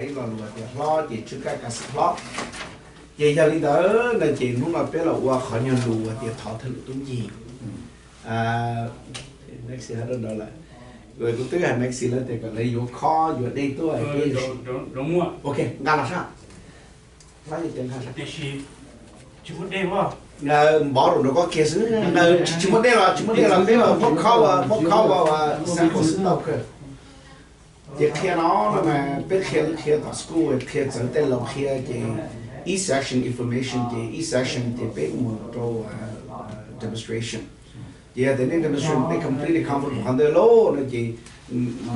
ib lo lus tias hlob ces tsw kaj kav xwm hlob. Ces yog li ntawd no ces hnub no peb los ua qhov nyuag lus tias thov thawj lwm tub ncig. Maxi hais rau lawm, kuv twb hais Maxi lawm tias kom lawv yuav khob yuav dej tuaj. Ok, nqa los sab. Npov rau nrog koj kiag xwb, tsis muaj dej los tsis muaj dej los peb muab khob ua, muab khob ua sample xwb tau kawg. Ces qhia no no mas peb qhia, qhia tom school, qhia txawv tej laus qhia ces ib section information ces ib section ces peb mus rau demonstration. Ces yog tias nej demonstration nej complete comfortable qhov ntawd lawm no ces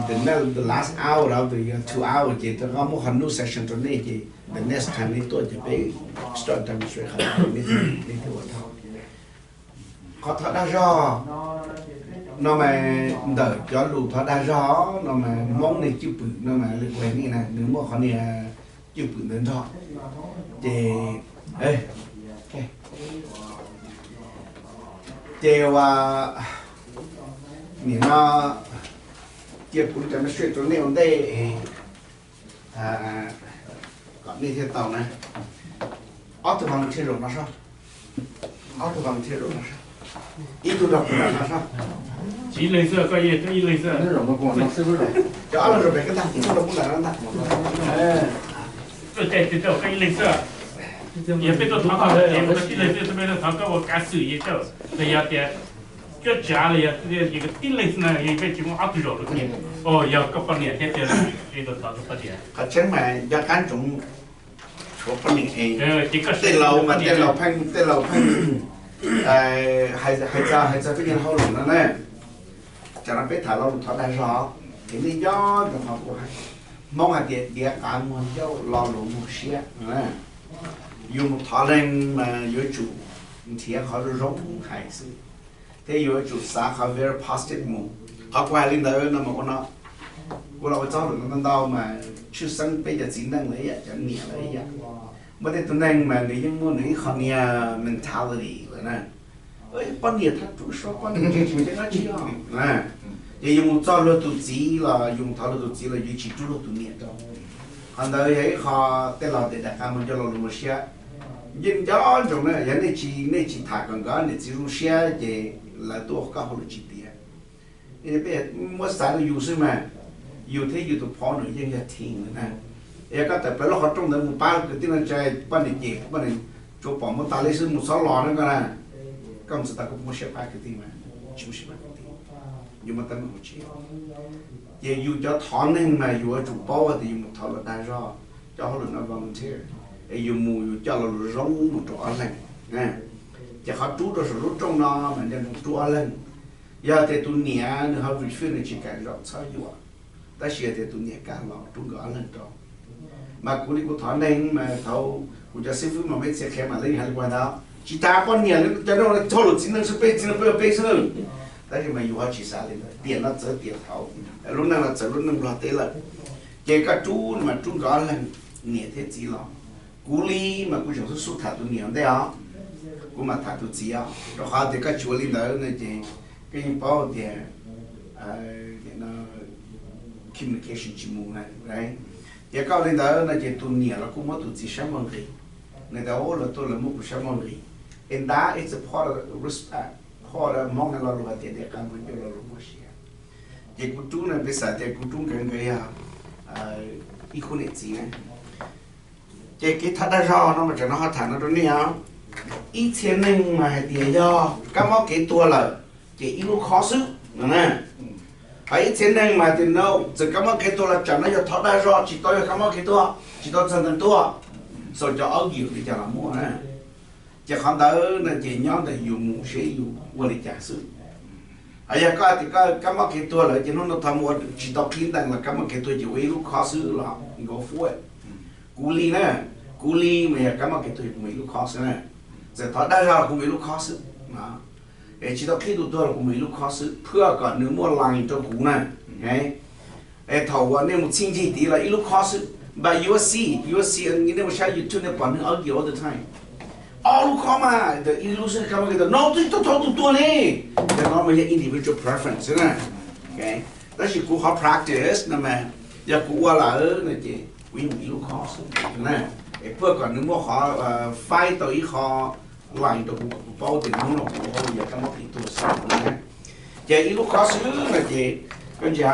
the next, the last hour of the two hour ces rov qab muab qhov new section rau nej ces the next time nej tuaj ces peb start demonstrate qhov nej thiaj ua tau. Qhov thov dag zog no mas ntawm cov lus thov dag zog no mas Hmoob nej cwj pwm no mas lwm tus nej na nws muaj qhov niag cwj pwm ntawd nrog. Ces, ces ua nim no cia kuv demonstrate rau nej ua ntej kom nej thiaj tau na. Ob tug volunteer zaum no sab, ob tug volunteer zaum no sab, ib tug nrog kuv nram no sab. Tsis ib leeg xwb, koj ib leeg xwb. Cov ob leeg zaum pem koj ntag, ib tug nrog kuv nram no ntag. Koj ib leeg xwb. Yog peb tuaj thov koj, peb tuaj thov koj ua kav xwm yeej tau, los yog tias cuab tsav los yog tib leeg xwb na, yeej peb tsis muaj ob tug zaum lawm. Yog koj poj niam thiab tiag, peb tuaj thov koj poj niam. Qhov tseeb mas nco qab ntsoov tshuav poj niam es tej laus mas tej laus pheej, tej laus pheej hais txog, hais txog peb niag hauj lwm no na. Tsam no peb tham lo lus thov dag zog, ces nej nco ntsoov qhov kuv hais, Hmoob hais tias diav qav muag ncauj lo lus muag siab. Yus mus thov leej mas yuav tsum nrhiav qhov zoo zoo hais xwb, thiab yuav tsum xav qhov very positive mus. Qhov kuv hais li ntawd no mas ua no, kuv los ua txog lus no ntau ntau mas tshwj xeeb peb cov txiv neej lawm ib yam, cov niam lawm ib yam. Muaj tej tus neeg mas nws yeej muaj nws ib qho niag mentality lawm na. Poj niam thab rub so, poj niam tsis muaj dab tsi os. Ces yus mus txog luag tus txiv los yus mus thov luag tus txiv los yus tsis rub luag tus niam rau. Qhov ntawd yog ib qho tej laus tias diav qav muag ncauj lo lus muag siab. Yeej nco ntsoov na, yog nej tsis, nej tsis tham kom nkawd niam txiv zoo siab ces lawv tuaj koj hauj lwm tsis tiav. Peb muab xav rau yus xwb mas, yus thiab yus tus phauj nws yeej yog team lawm na. Yog koj tawm plaws lub qhov rooj ntawd mus pab kwv tij neej tsa, poj niam cem, poj niam tsuas pom muab tas li xwb mus txhob los na koj na. Koj mus txog tas koj puas muaj siab pab kwv tij mas tsis muaj siab pab kwv tij, yus muaj teeb meem ua tsi. Ces yus cov thov neeg mas yus yuav tsum paub tias yus mus thov luag dag zog, cov hauj lwm no volunteer, es yus mus yus coj lo lus zoo mus rau ob leeg. Ces qhov rub rau saum lub rooj no mas nco ntsoov rub ob leeg. Yog tias tus niam nws ho refuse nws tsis kam zaum txhob yuam, tab sis yog tias tus niam kam los rub nkawd ob leeg rau. Mas kuv li kuv thov neeg mas thaum kuv cov xib fwb mas peb txhia qhia mam li hais li kuv hais ntawd, tsis tas poj niam li cov no thauj lus txiv neej xwb, peb txiv neej peb ua peb xwb. Tab sis mas yus ho tsis xav li ntawd, tiam no txawv tiam thaud, lub neej no txawv lub neej Nplog teb lawm. Ces koj rub mas rub nkawd ob leeg, niam thiab txiv los. Kuv li mas kuv tseem xub xub tham tus niam ua ntej os, kuv mam tham tus txiv os, rau qhov tias koj tsis ua li ntawd no ces koj yeej paub tias communication tsis mus na. Ces koj ua li ntawd no ces tus niam los kuj muab tus txiv sab muag nqis, nws tias lawv tuaj lawv muab kuv sab muag nqis. Es ntawd ib txwm phoj, phoj Hmoob hais lo lus hais tias diav qav muag ncauj lo lus muag siab. Ces kuv rub no peb xav tias kuv rub nkawd, nkawd yog ib khub niam txiv na. Ces kev thov dag zog no mas tsam no ho tham no rau nej os. Ib txhia neeg mas hais tias yog kab mob kev tuag lawm ces ib lub khob xwb no na. Ho ib txhia neeg mas tias no txawm kab mob kev tuag los tsam no yog thov dag zog tsis tau yog kab mob kev tuag, tsis tau txog nqes tuag. Xaus cov ob yim li cas los muaj na. Ces qhov ntawd no ces nyob ntawm yus mus seb yus ua li cas xwb. Ho yog koj tias koj kab mob kev tuag lawm ces hnub no thov mus ua tsis tau qhib ntees los kab mob kev tuag ces ua ib lub khob xwb los go for it. Kuv li na, kuv li mas yog kab mob kev tuag kuv mus ib lub khob xwb na. Txawm thov dag zog los kuv mus ib lub khob xwb. Es tsis tau qhib tus tuag los kuv mus ib lub khob xwb, phwj kom nws muaj line rau kuv na. Es thaum uas nej mus txhij ncig tid los ib lub khob xwb, but you will see, you will see, nej mus saib YouTube nej pom neeg argue all the time. Ob lub khob mas, ib lub xwb kab mob kev tuag no twb tau thov tus tuag ne. Cov no mas yog individual preference xwb na. Tab sis kuv qhov practice no mas yog kuv ua lawm no ces kuv ib lub khob xwb na, es pab kom nws muaj qhov faib tau ib qho line rau kuv kom kuv paub tias hnub no kuv ua hauj lwm yog kab mob qis tuag xwb na. Ces ib lub khob xwb no ces koj ntsia,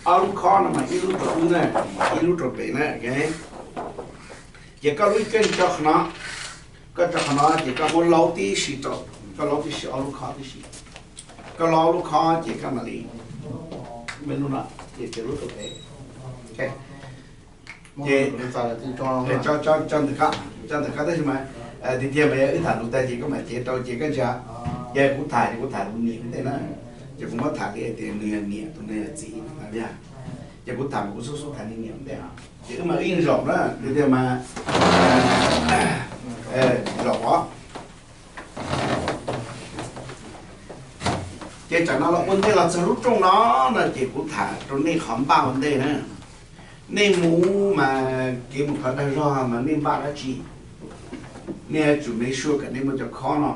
ob lub khob no mas ib lub rau wb na, ib lub rau pem na. Ces koj lub koj tso qhov no, koj tso qhov no ces koj muab laub tib si rau, koj laub tib si ob lub khob tib si. Koj laub ob lub khob ces koj mam li, me lub no, ces lub rau pem. Ces tso ntawm ko, tso ntawm ko tab sis mas tiag tiag mas yog wb tham lus tag ces koj mam cev rau ces koj ntsia. Ces kuv tham ces kuv tham lus niam ua ntej na, ces kuv muab tham li tias nws yog niam, tus nws yog txiv na. Ces kuv tham mas kuv xub xub tham li niam ua ntej os. Ces wb mas wb yeej zaum na, tiag tiag mas zaum os. Ces tsam no los ua ntej los txog lub rooj no no ces kuv tham rau nej qhov npaj ua ntej na. Nej mus mas kev mus thov dag zog mas nej npaj dab tsi? Nej yuav tsum make sure kom nej muaj cov khob no,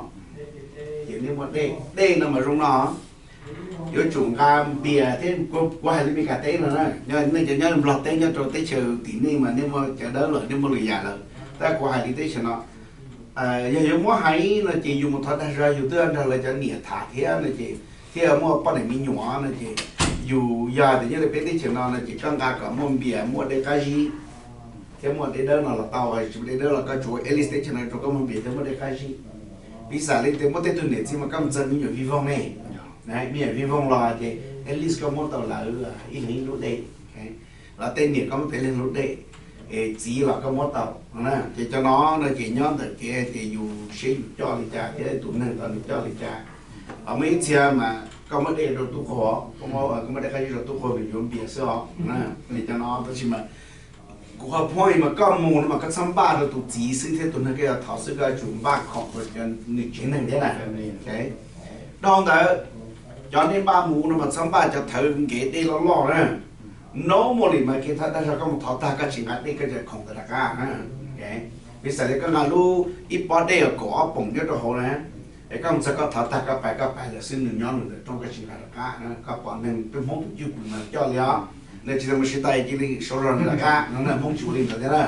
ces nej muaj dej, dej no mas zoo no. Yuav tsum nqa npias thiab, kuv hais li Meskas teb no na, nej cov nyob Nplog teb nyob rau teb chaws tim nej mas nej muaj cawv dawb lawm, nej muaj lwm yam lawm, tab kuv hais li teb chaws no. Yog yuav muab hais no ces yus mus thov dag zog yus twb nrog lawv cov niam tham thiab no ces thiaj muaj poj niam me nyuam no ces yus yog tias nyob li peb teb chaws no no ces koj nqa kom muaj npias muaj dej qab zib thiab muaj dej dawb no los tau, tsis muaj dej dawb los koj tsuas at least teb chaws no rau koj muaj npias thiab muaj dej qab zib. Piv xam li tias muaj tej tug niam txiv mas koj mus txog me nyuam vij voog ne, me nyuam vij voog los ces at least koj muab tau lawv ib leeg ib lub dej, los tej niam koj muab tau ib leeg lub dej, es txiv los koj muab tau. Ces cov no no ces nyob ntawm kev tias yus siab yus coj li cas thiab tus neeg tod nws coj li cas. Ho muaj ib txhia mas koj muab dej rau tub qaug, koj muab dej qab zib rau tub qaug nws yuav npias xwb os. Li cov no tab sis mas kuv qhov point mas koj mus no mas koj txhob npaj rau tus txiv xwb thiab tus neeg koj yuav thov xwb, koj yuav tsum npaj khoom rau cov nws tsev neeg thiab na. Dhau ntawd, cov nej npaj mus no mas txhob npaj cov thawv nkev dej loj loj na. Normally mas kev thov dag zog koj mus thov tag koj tsis nqa dej koj cov khoom ntawd rov qab na. Piv xam li koj nqa lub ib pob dej uas kaum ob poom nyob rau hauv na, es koj mus txog koj thov tag koj pais koj pais lawm xwb, nws nyob nws ntawm rooj koj tsis nqa rov qab na. Koj pom neeg peb Hmoob tus cwj pwm mas coj li os, nws tsis tau mus siv tas cia li sawv zog nws rov qab no na, Hmoob tsis ua li ntawd thiab na.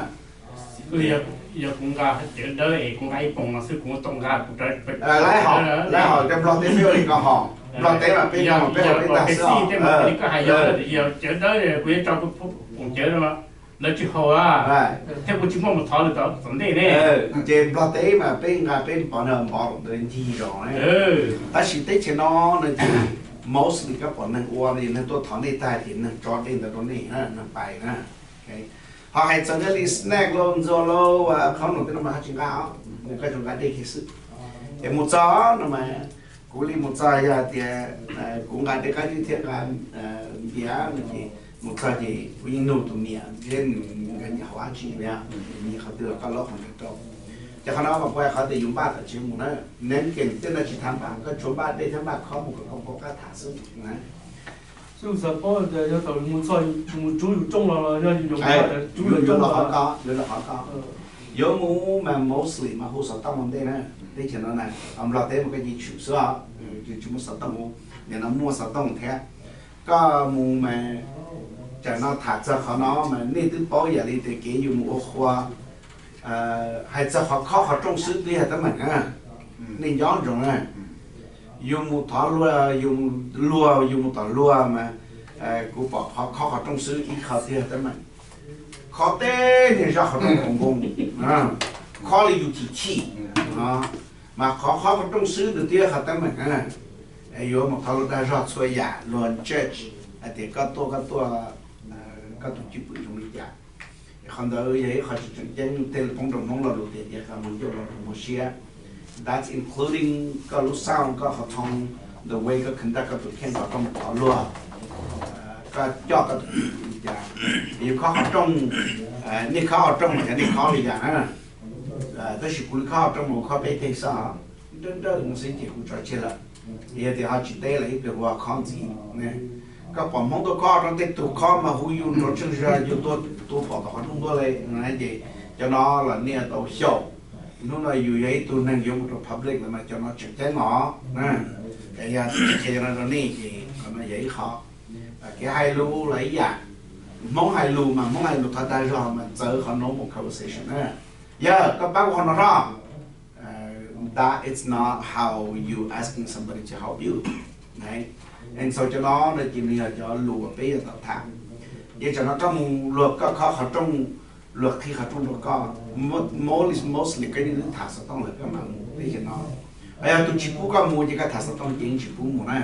Yog kuv nqa cawv dawb es kuv nqa ib poom no xwb kuv tau nqa kuv lab hom, lab hom cov Nplog teb peb ua li ko hom, Nplog teb mas peb nqa hom peb hom peb tag xwb os. Yog cawv dawb kuv yuav tso poom cawv rau lawv tsis haus thiab kuv tsis muaj mus thov lawv tom ntej ne. Ces Nplog teb mas peb nqa peb pov npov ntawd ncig zos. Tab sis teb chaws no no ces mostly koj pom neeg ua no ces neeg tuaj thov nej tag ces neeg tso dej ntawd rau nej, neeg pais na. Ho hais txog thiaj li snack lauj, ntxuag lauj, qhov no tej no mas ho tsis nqa os, nws koj tsuas nqa dej kiag xwb. Es mus txog no mas kuv li mus txog yog tias kuv nqa dej qab zib thiab nqa npias no ces mus txog ces kuv yeej nug tus niam thiab nws nkawd nyiam hauv dab tsi, nyiam qhov twg los koj laub qhov ntawd rau. Ces qhov no mas kuv hais qhov tias yus npaj tom tsev mus na, neeg kev tej no tsis tas npaj, koj tsuas npaj dej thiab npaj khob mus kom koj paub qab tham xwb na. Xwb xav paub tias yog thaum mus txog mus rub yus rooj los yog yus yuav los qhov ko, yuav los qhov ko. Yuav mus mas mostly mas hu xov tooj ua ntej na, teb chaws no na, Nplog teb mas koj cia li tshwm xwb os, tsis muaj xov tooj, nim no muaj xov tooj thiab. Koj mus mas, tsam no tham txog qhov no mas nej twb paub yam li tias kev yus mus ua qhua, hais txog qhov khob qhov rooj xwb twb yog teeb meem na, nej nco ntsoov na. Yus mus thov luag, yus mus luag, yus mus tom luag mas kuv pom qhov khob qhov rooj xwb ib qho twb yog teeb meem. Khob teb niag zaj qhov rooj nkoos nkoos, khob li yus chim chim, mas qhov khob qhov rooj xwb nws twb yog qhov teeb meem na. Yuav mus thov luag dag zog txhua yam, luag judge hais tias koj tuaj, koj tuaj, koj tus cwj pwm zoo li cas. Qhov ntawd yog ib qho tsis tseem ceeb, tej poob rau Hmoob lo lus tias cia qas muag ncauj los rau muag siab. That's including koj lub sound, koj qhov tone, the way koj conduct koj tus kheej, koj mus thov luag, koj coj koj tus cwj pwm li cas. Yus khob qhov rooj, nej khob qhov rooj mas yog nej khob li cas na. Tab sis kuv li khob qhov rooj mas kuv khob peb teg xwb, nrawj nrawj no xwb ces kuv tso tseg lawm. Yog tias ho tsis teb lawm ib pliag kuv ho khob ntxiv. Koj pom Hmoob tuaj khob rau tej tug khob mas hu yus nrov tsheej zog, yus tuaj tuaj pom tom qhov rooj tuaj li no ces cov no los nej tau xyaum. Hnub no yus yog ib tug neeg yuav mus rau public lawm mas cov no tseem ceeb os. Yog tsis qhia cov no rau nej ces qhov no yog ib qho. Kev hais lus los ib yam, Hmoob hais lus mas Hmoob hais lus qhov dag zog mas txawv qhov normal conversation na. Yog koj pab kuv qhov no hlo, that is not how you asking somebody to help you. And so cov no no ces nws yog cov lus uas peb yuav tau tham. Ces tsam no koj mus luag koj khob qhov rooj, luag qhib qhov rooj rau koj, mostly koj yeej twb tham xov tooj lawm koj mam mus teb chaws no. Yog tus tsis pub koj mus ces koj tham xov tooj ces yeej tsis pub mus na.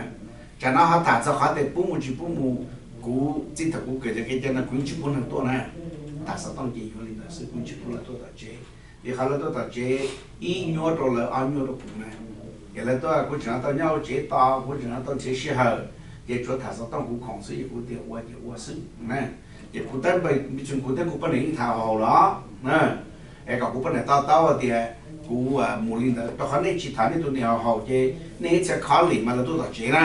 Tsam no ho tham txog qhov tias pub mus tsis pub mus, kuv txij thaum kuv kawm cov kev cai no kuv yeej tsis pub neeg tuaj na. Tham xov tooj ces yuav li ntawd xwb, kuv yeej tsis pub lawv tuaj tom tsev. Vim qhov lawv tuaj tom tsev, ib nyuaj rau lawv ob nyuaj rau kuv na. Ces lawv tuaj kuv tseem no tau nyob hauv tsev tos, kuv tseem no tau nrhiav sij hawm, ces tsuav tham xov tooj kuv khoom xwb ces kuv tias ua ces ua xwb na. Ces kuv tab, kuv thiab kuv poj niam yeej tham haus los na. Es kom kuv poj niam to taub hais tias kuv mus li ntawd, rau qhov nej tsis tham nej tus niam haus haus ces nej ib txhia colleague mas lawv tuaj tom tsev na.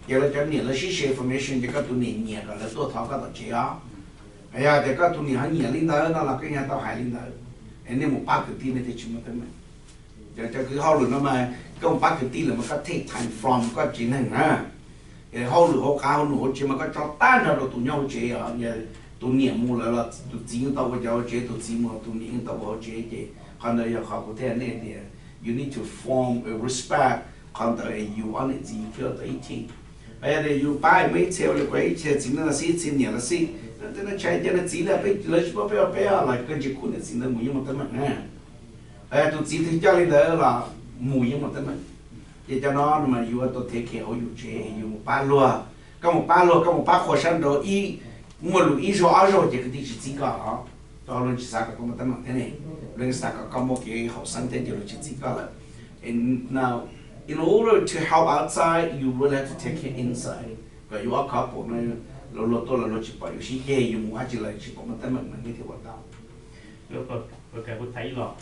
Ces lawv cov niam lawv sib share information ces koj tus niam nyiam kom lawv tuaj thov koj tom tsev os. Yog tias koj tus niam ho nyiam li ntawd no los koj yeej tau hais li ntawd. Es nej mus pab kwv tij nej thiaj tsis muaj teeb meem. Cov kwv hauj lwm no mas koj mus pab kwv tij lawm mas koj take time from koj tsev neeg na. Hauj lwm hauv qab hauv nus hauv tsev mas koj tso tag nrho rau tus nyob hauv tsev os. Tus niam mus lawm los tus txiv yeej tau ua cov hauv tsev, tus txiv mus los tus niam yeej tau ua hauv tsev, ces qhov ntawd yog qhov kuv thiaj nej tias you need to form a respect. Qhov ntawd es yus ob niam txiv yus thiaj tau ib team. Yog tias yus pab muaj ib txhia ua li kuv ib txhia txiv neej los xij, ib txhia niam los xij, tej no tshais ces niam txiv lawv tsis pub peb ua peb los koj tsis khuj niam txiv ntawd mus yeej muaj teeb meem na. Tus txiv twg coj li ntawd los mus yeej muaj teeb meem. Ces cov no mas yuav tau thev kiag hauv yus tsev, yus mus pab luag. Koj mus pab luag, koj mus pab qhua sab nraud ib, muaj lus ib zaug ob zaug ces kwv tij tsis txib koj os. Koj luag tsis xav kom koj muaj teeb meem thiab ne, luag xav kom koj muaj kev haum xeeb thiab ces luag tsis txib koj lawm. Now, in order to help outside, you really have to take care inside. Kom yus ob khov pum no luag tuaj los luag tsis pom yus sib ceg, yus mus dab tsi los tsis pom muaj teeb meem no nej thiaj ua tau. Txhais kawg.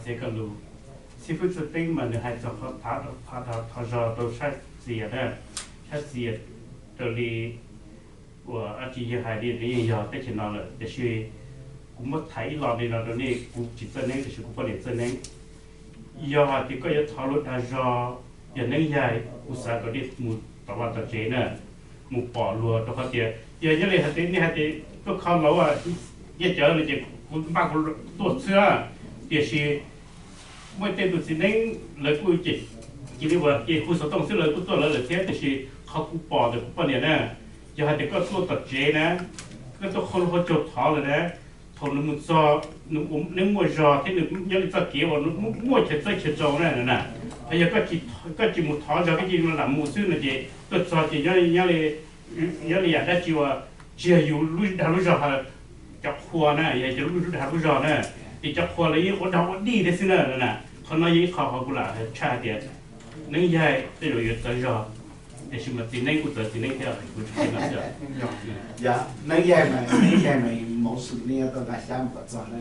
Txhais kawg. Xib fwb Txawj Teeb mas nws hais txog qhov thov zog rau sab txias na, sab txias raws li uas dab tsi yawg hais li nws yeej yog teb chaws no lawm, tiam sis kuv muab thaiv ib los li no rau nej, kuv tsis txawj neeb tiam sis kuv poj niam txawj neeb. Yog hais tias koj yuav thov luag dag zog, yog neeb yaig kuv xav kom nej mus tom vaj tom tsev na, mus pom luag rau qhov tias yog nyob li hais tias nej hais tias tuaj kho lauv, nyiaj cawv no ces kuv npaj kuv tuaj xwb, tiam sis muaj tej tus txiv neeb lawv kuj cia li ua ces hu xov tooj xwb lawv kuj tuaj lawv lawm thiab, tiam sis qhov kuv pom ntawm kuv poj niam na, yog hais tias koj tuaj tom tsev na, koj tuaj qhau lub qhov caug thov lawm na, thaum nws mus txog, nws muaj zog thiab nws nyob li txoj kev uas muaj chaw txawb chaw tsaus na na, ho yog koj tsis mus thov zog koj cia li lam mus xwb no ces tuaj txog ces nyob li yam dab tsi uas tsis yog yus lub dag lub zog, cov qhua na, yog cov lub dag lub zog na, ces cov qhua lawv yeej ua dag ua dig thiab xwb na na. Qhov no yog ib qho qhov kuv lam tshaj hais tias neeb yaig tej zaum yuav txawv zog, tiam sis mas txiv neeb kuj txawv txiv neeb thiab. Yog neeb yaig mas, neeb yaig mas mostly nej yuav tau nqa xyab mus kom txog na.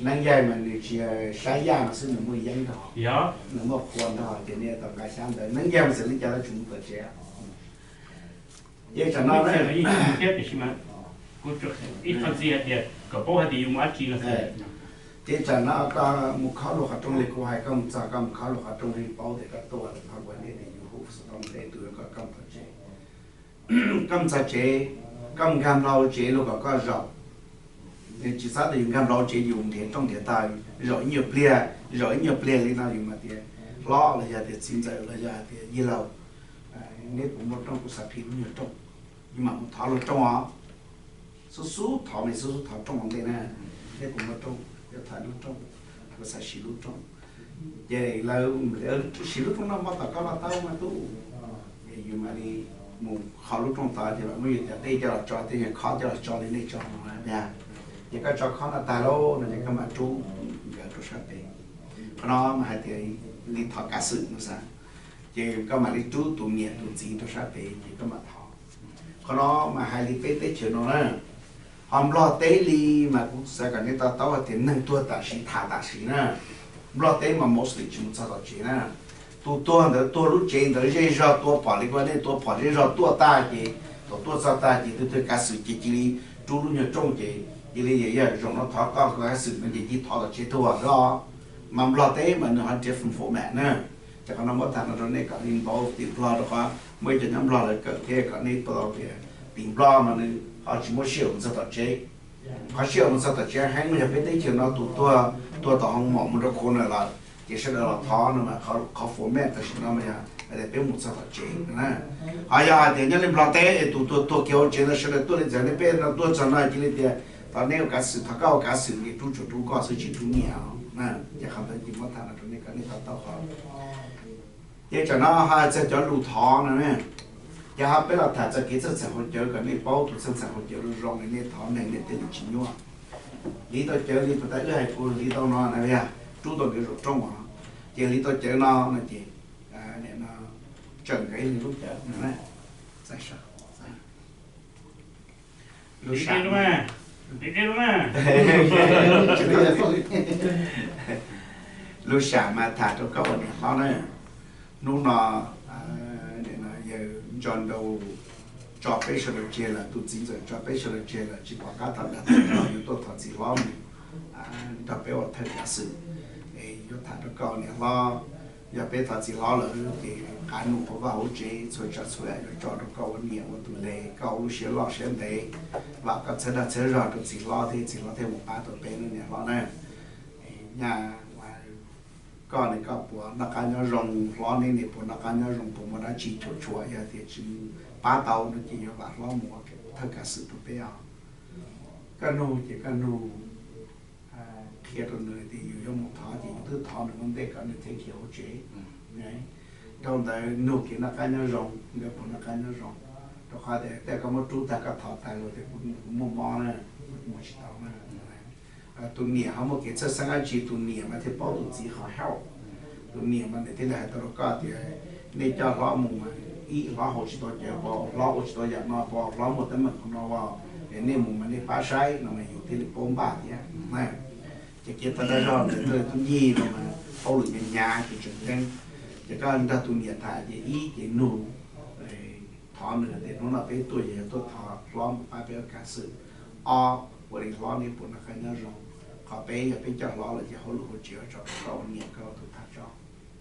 Neeb yaig mas nws tsis yog sab yaj no xwb, nws muaj yeeb nrog, nws muaj qhua nrog, ces nej yuav tau nqa xyab ntawd. Neeb yaig mas txawm li cas los tsis mus tom tsev. Ces tsam no thiab tiam sis mas kuv ib qho ntxiv hais tias kom paub hais tias yus mus dab tsi no. Ces tsam no koj mus khob luag qhov rooj li kuv hais, koj mus txog koj mus khob luag qhov rooj li paub tias koj tuaj lawm, thov kuv hais nej tias yus hu xov tooj tej tus koj, koj mus txog tsev, koj mus txog tsev, koj mus nkag nplo hauv tsev luag kom koj zaum. Tsis txhob tias yus nkag nplo hauv tsev yus nrhiav rooj nrhiav taw, zaum ib nyuag pliag, zaum ib nyuag pliag li no yus mam tias hlob los yog tias txiv ntxawm los yog hais tias yawg laus, neb puas muaj rooj, kuv xav qhib lub nyuag rooj. Yus mam mus thov luag rooj os. Xub xub thov, xub xub thov rooj ua ntej na, neb puas muaj rooj, yuav thov lub rooj, kuv xav siv lub rooj. Ces lawv siv lub rooj no muab tom koj los tau mas tub. Ces yus mam li mus kho lub rooj tod ces mam muab yus cov dej coj los tso, tej nyuag khob coj los tso li nej tso no na. Ces koj tso khob no tag lauj no ces koj mam rub nkawd rau sab pem. Qhov no mas hais tias li thov kav xwm no xav. Ces koj mam li rub tus niam tus txiv rau sab pem ces koj mam thov. Qhov no mas hais li peb teb chaws no na. Ho Nplog teb li mas kuv xav kom nej to taub hais tias neeg tuag tam sim tham tam sim na. Nplog teb mas mostly tsis mus txog tom tsev na. Tus tuag ntawd tuag lub tsev ntawd zej zog, tua phom li kuv hais nej, tua phom zej zog tuaj tag ces thaum tuaj txog tag ces twb twb kav xwm ces cia li rub lub nyuag rooj ces cia li yog zaum no thov koj kav xwm no ces cia thov tom tsev tuag xwb. Mas Nplog teb mas nws ho different format na. Ces qhov no muab tham no rau nej kom li npau tim Nplog rau qhov muaj ib co nyob Nplog lawv kawm thiab kom nej paub tias Nplog mas nws ho tsis muaj sij hawm mus txog tom tsev. Qhov sij hawm mus txog tom tsev heev mas yog peb teb chaws no tus tuag, tuag tom hoo mom mus rau khov no lawm ces sawv daws los thov no mas qhov format tam sim no mas yog hais tias peb mus txog tom tsev na. Ho yog hais tias nyob li Nplog teb es tus tuag tuag kiag hauv tsev ntawd sawv daws tuaj li txawm nej peb no tuaj txog no cia li tias thov nej ua kav xwm, thov koj ua kav xwm ces rub tsuas rub koj xwb tsis rub nyias na. Ces qhov ntawd ces muab tham no rau nej kom nej to taub qhov. Ces tsam no ho txog cov lus thov no ne, ces ho peb los tham txog kev txhawj txheem haus cawv kom nej paub tus txhawj txheem haus cawv zoo zoo li nej thov neeg nej tej lus tsis nyuaj. Hliv tau cawv li puas tas wb hais kuv hliv tau no na, yog rub tau nkawd zaum rooj os. Ces hliv tau cawv no no ces tseem nkawd ib lub cawv no. Lub sam mas tham rau koj ua niam hlob na. Hnub no yawg Ntsho Ntau tso peb sawv daws tseg lawm, tus txiv ntxawm tso peb sawv daws tseg lawm, tsis pom qab thov dag thov zog yuav tuaj thov txiv hlob mus nrog peb ua thawj kav xwm. Es yuav tham rau koj niam hlob, yog peb thov txiv hlob lawm ces qab num qhuav vaj hauv tsev txhua tsav txhua yam yuav tso rau koj ua niam ua tus le, koj ua lub siab loj siab ntev, vam koj txhawb dag txhawb zog rau txiv hlob thiab txiv hlob thiaj mus pab tau peb niam hlob na. Nyaj koj ne koj puas noj qab nyob zoo, hlob neb ne puas noj qab nyob zoo, puas muaj dab tsi tshuam tshuam, yog tias tsis pab tau no ces yuav vam hlob mus ua thawj kav xwm rau peb os. Koj nug ces koj nug qhia rau nws tias yus yuav mus thov ces yus twb thov nws ua ntej kom nws thev khiav hauv tsev. Dhau ntawd nug kev noj qab nyob zoo, nkawd puas noj qab nyob zoo, rau qhov tias tej koj muab rub tag koj thov tag lawm tias kuv muaj mob na, mus tsis tau na. Tus niam ho muaj kev txhawj xeeb dab tsi, tus niam mas thiaj paub tus txiv qhov haum. Tus niam mas nws thiaj li hais tau rau koj tias nej coj hlob mus mas ib hlob haus tsis tau cawv, pos hlob ua tsis tau yam no, pos hlob muaj teeb meem qhov no as, es nej mus mas nej pab saib no mas yus thiaj li paub npaj thiab. Ces kev thov dag zog ntawm tus tub nyij no mas hauj lwm hnyav hnyav ces tseem ceeb. Ces koj nrog tus niam tham ces ib ces nug, thov nws tias hnub no peb tuaj yog tuaj thov hlob mus pab peb ua kav xwm. Ob, ua li hlob neb puas noj qab nyob zoo. Qhov peb yog peb coj hlob lawm ces hauj lwm hauv tsev tso rau koj ua niam koj ua tus tham tso,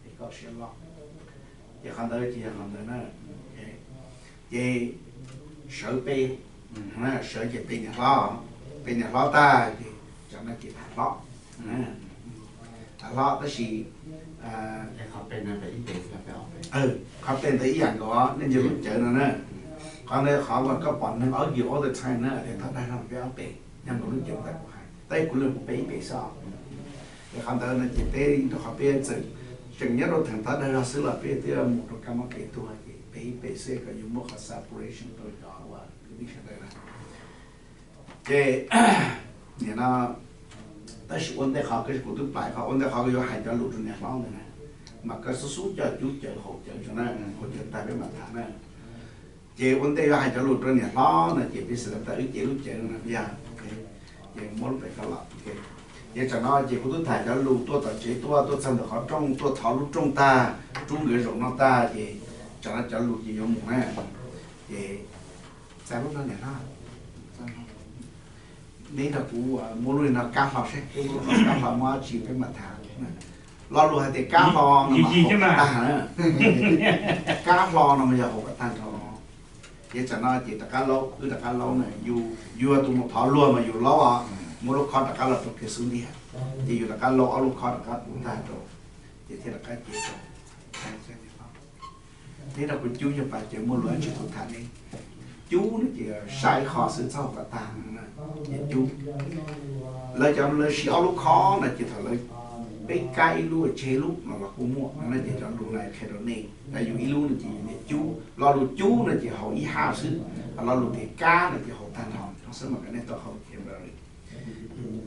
es koj siab loj. Ces qhov ntawd ces yog qhov ntawd na. Ces sawv peb, sawv ces peb niam hlob, peb niam hlob tag ces tsam no ces tham hlob. Tham hlob tab sis qhov peb ntawd ib yam nkaus nej nce lub cawv no na. Qhov ntawd qhov uas koj pom neeg argue all the time na, thov dag zog peb ob pem, yog nkaus lub cawv ntawd kuv hais, tab sis kuv lawv kuv peb ib pem xwb os. Es qhov ntawd no ces peb rau qhov peb txawm tseem nyob rau theem thov dag zog xwb los peb twb mus rau kab mob kev tuag ces peb ib pem xwb kom yus muaj qhov separation rau cov uas kwv tij sawv daws na. Ces nim no tab sis ua ntej qhov kuv twb pais qhov ua ntej qhov yuav hais cov lus rau niam hlob ntawd na, mas koj xub xub coj cub cawv haus cawv tso na, haus cawv tag peb mam tham na. Ces ua ntej yuav hais cov lus rau niam hlob no ces peb xav tas wb cev lub cawv no yog, ces muab lub pem koj los. Ces tsam no ces kuv twb tham cov lus tuaj tom tsev tuaj, tuaj txog ntawm qhov rooj, tuaj thov lub rooj tag, rub nkawd zaum no tag ces tsam no cov lus ces yuav mus na. Ces txais lub no niam hlob, neb nrog kuv muab lub no kab hlo seb, kab hlo muab dab tsi peb mam tham. Lo lus hais tias kab hlo no mas haum kom tag na. Kab hlo no mas yog haum kom tag nrho. Ces tsam no ces rov qab laub, wb rov qab laub na, yus yog tus mus thov luag mas yus laub os, muab lub khob rov qab los rau kiag xub ntiag, ces yus rov qab laub ob lub khob rov qab pub tag rau, ces thiaj rov qab cev rau. Neb nrog kuv cub nyuag pas ces muaj lus dab tsi kuv tham neb. Cub no ces sab ib qho xwb txhob kom tag, ces cub. Lawv cov lawv siv ob lub khob no ces thaum lawv peb kab ib lub tseg ib lub no los kuj muaj no, ces cov lus no qhia rau nej, yus ib lub no ces yus niam cub, lo lus cub no ces haum ib hab xwb, lo lus tias kab no ces haum tag nrho xwb mas kom nej tau haum.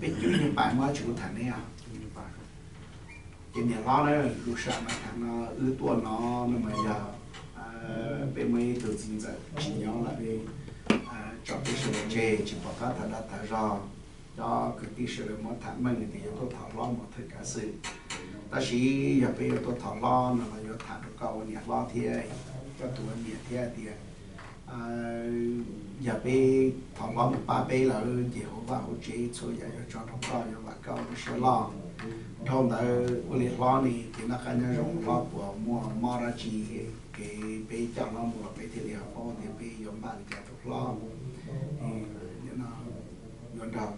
Peb cub nyuag pas muaj dab tsi kuv tham neb os. Ces niam hlob na, lus sam mas tham no wb tuaj no, no mas yog peb muaj ib tug txiv ntxawm tsis nyob lawm, tso peb sawv daws tseg tsis pom qab tham dab tham zog. Cov kwv tij sawv daws muab tham meej tias yuav tuaj thov hlob mus thawj kav xwm. Tab sis yog peb yuav tuaj thov hlob no los yuav tham rau koj ua niam hlob thiab, koj tus ua niam thiab tias Yog peb thov hlob mus pab peb lawm ces hauv vaj hauv tsev txhua yam yuav tso rau koj, yuav vam koj lub siab loj. Dhau ntawd ua li hlob ne ces noj qab nyob zoo, hlob puas muaj mob dab tsi, kev peb coj hlob mus los peb thiaj li ho paub tias peb yuav npaj li cas rau hlob. Yuav nrog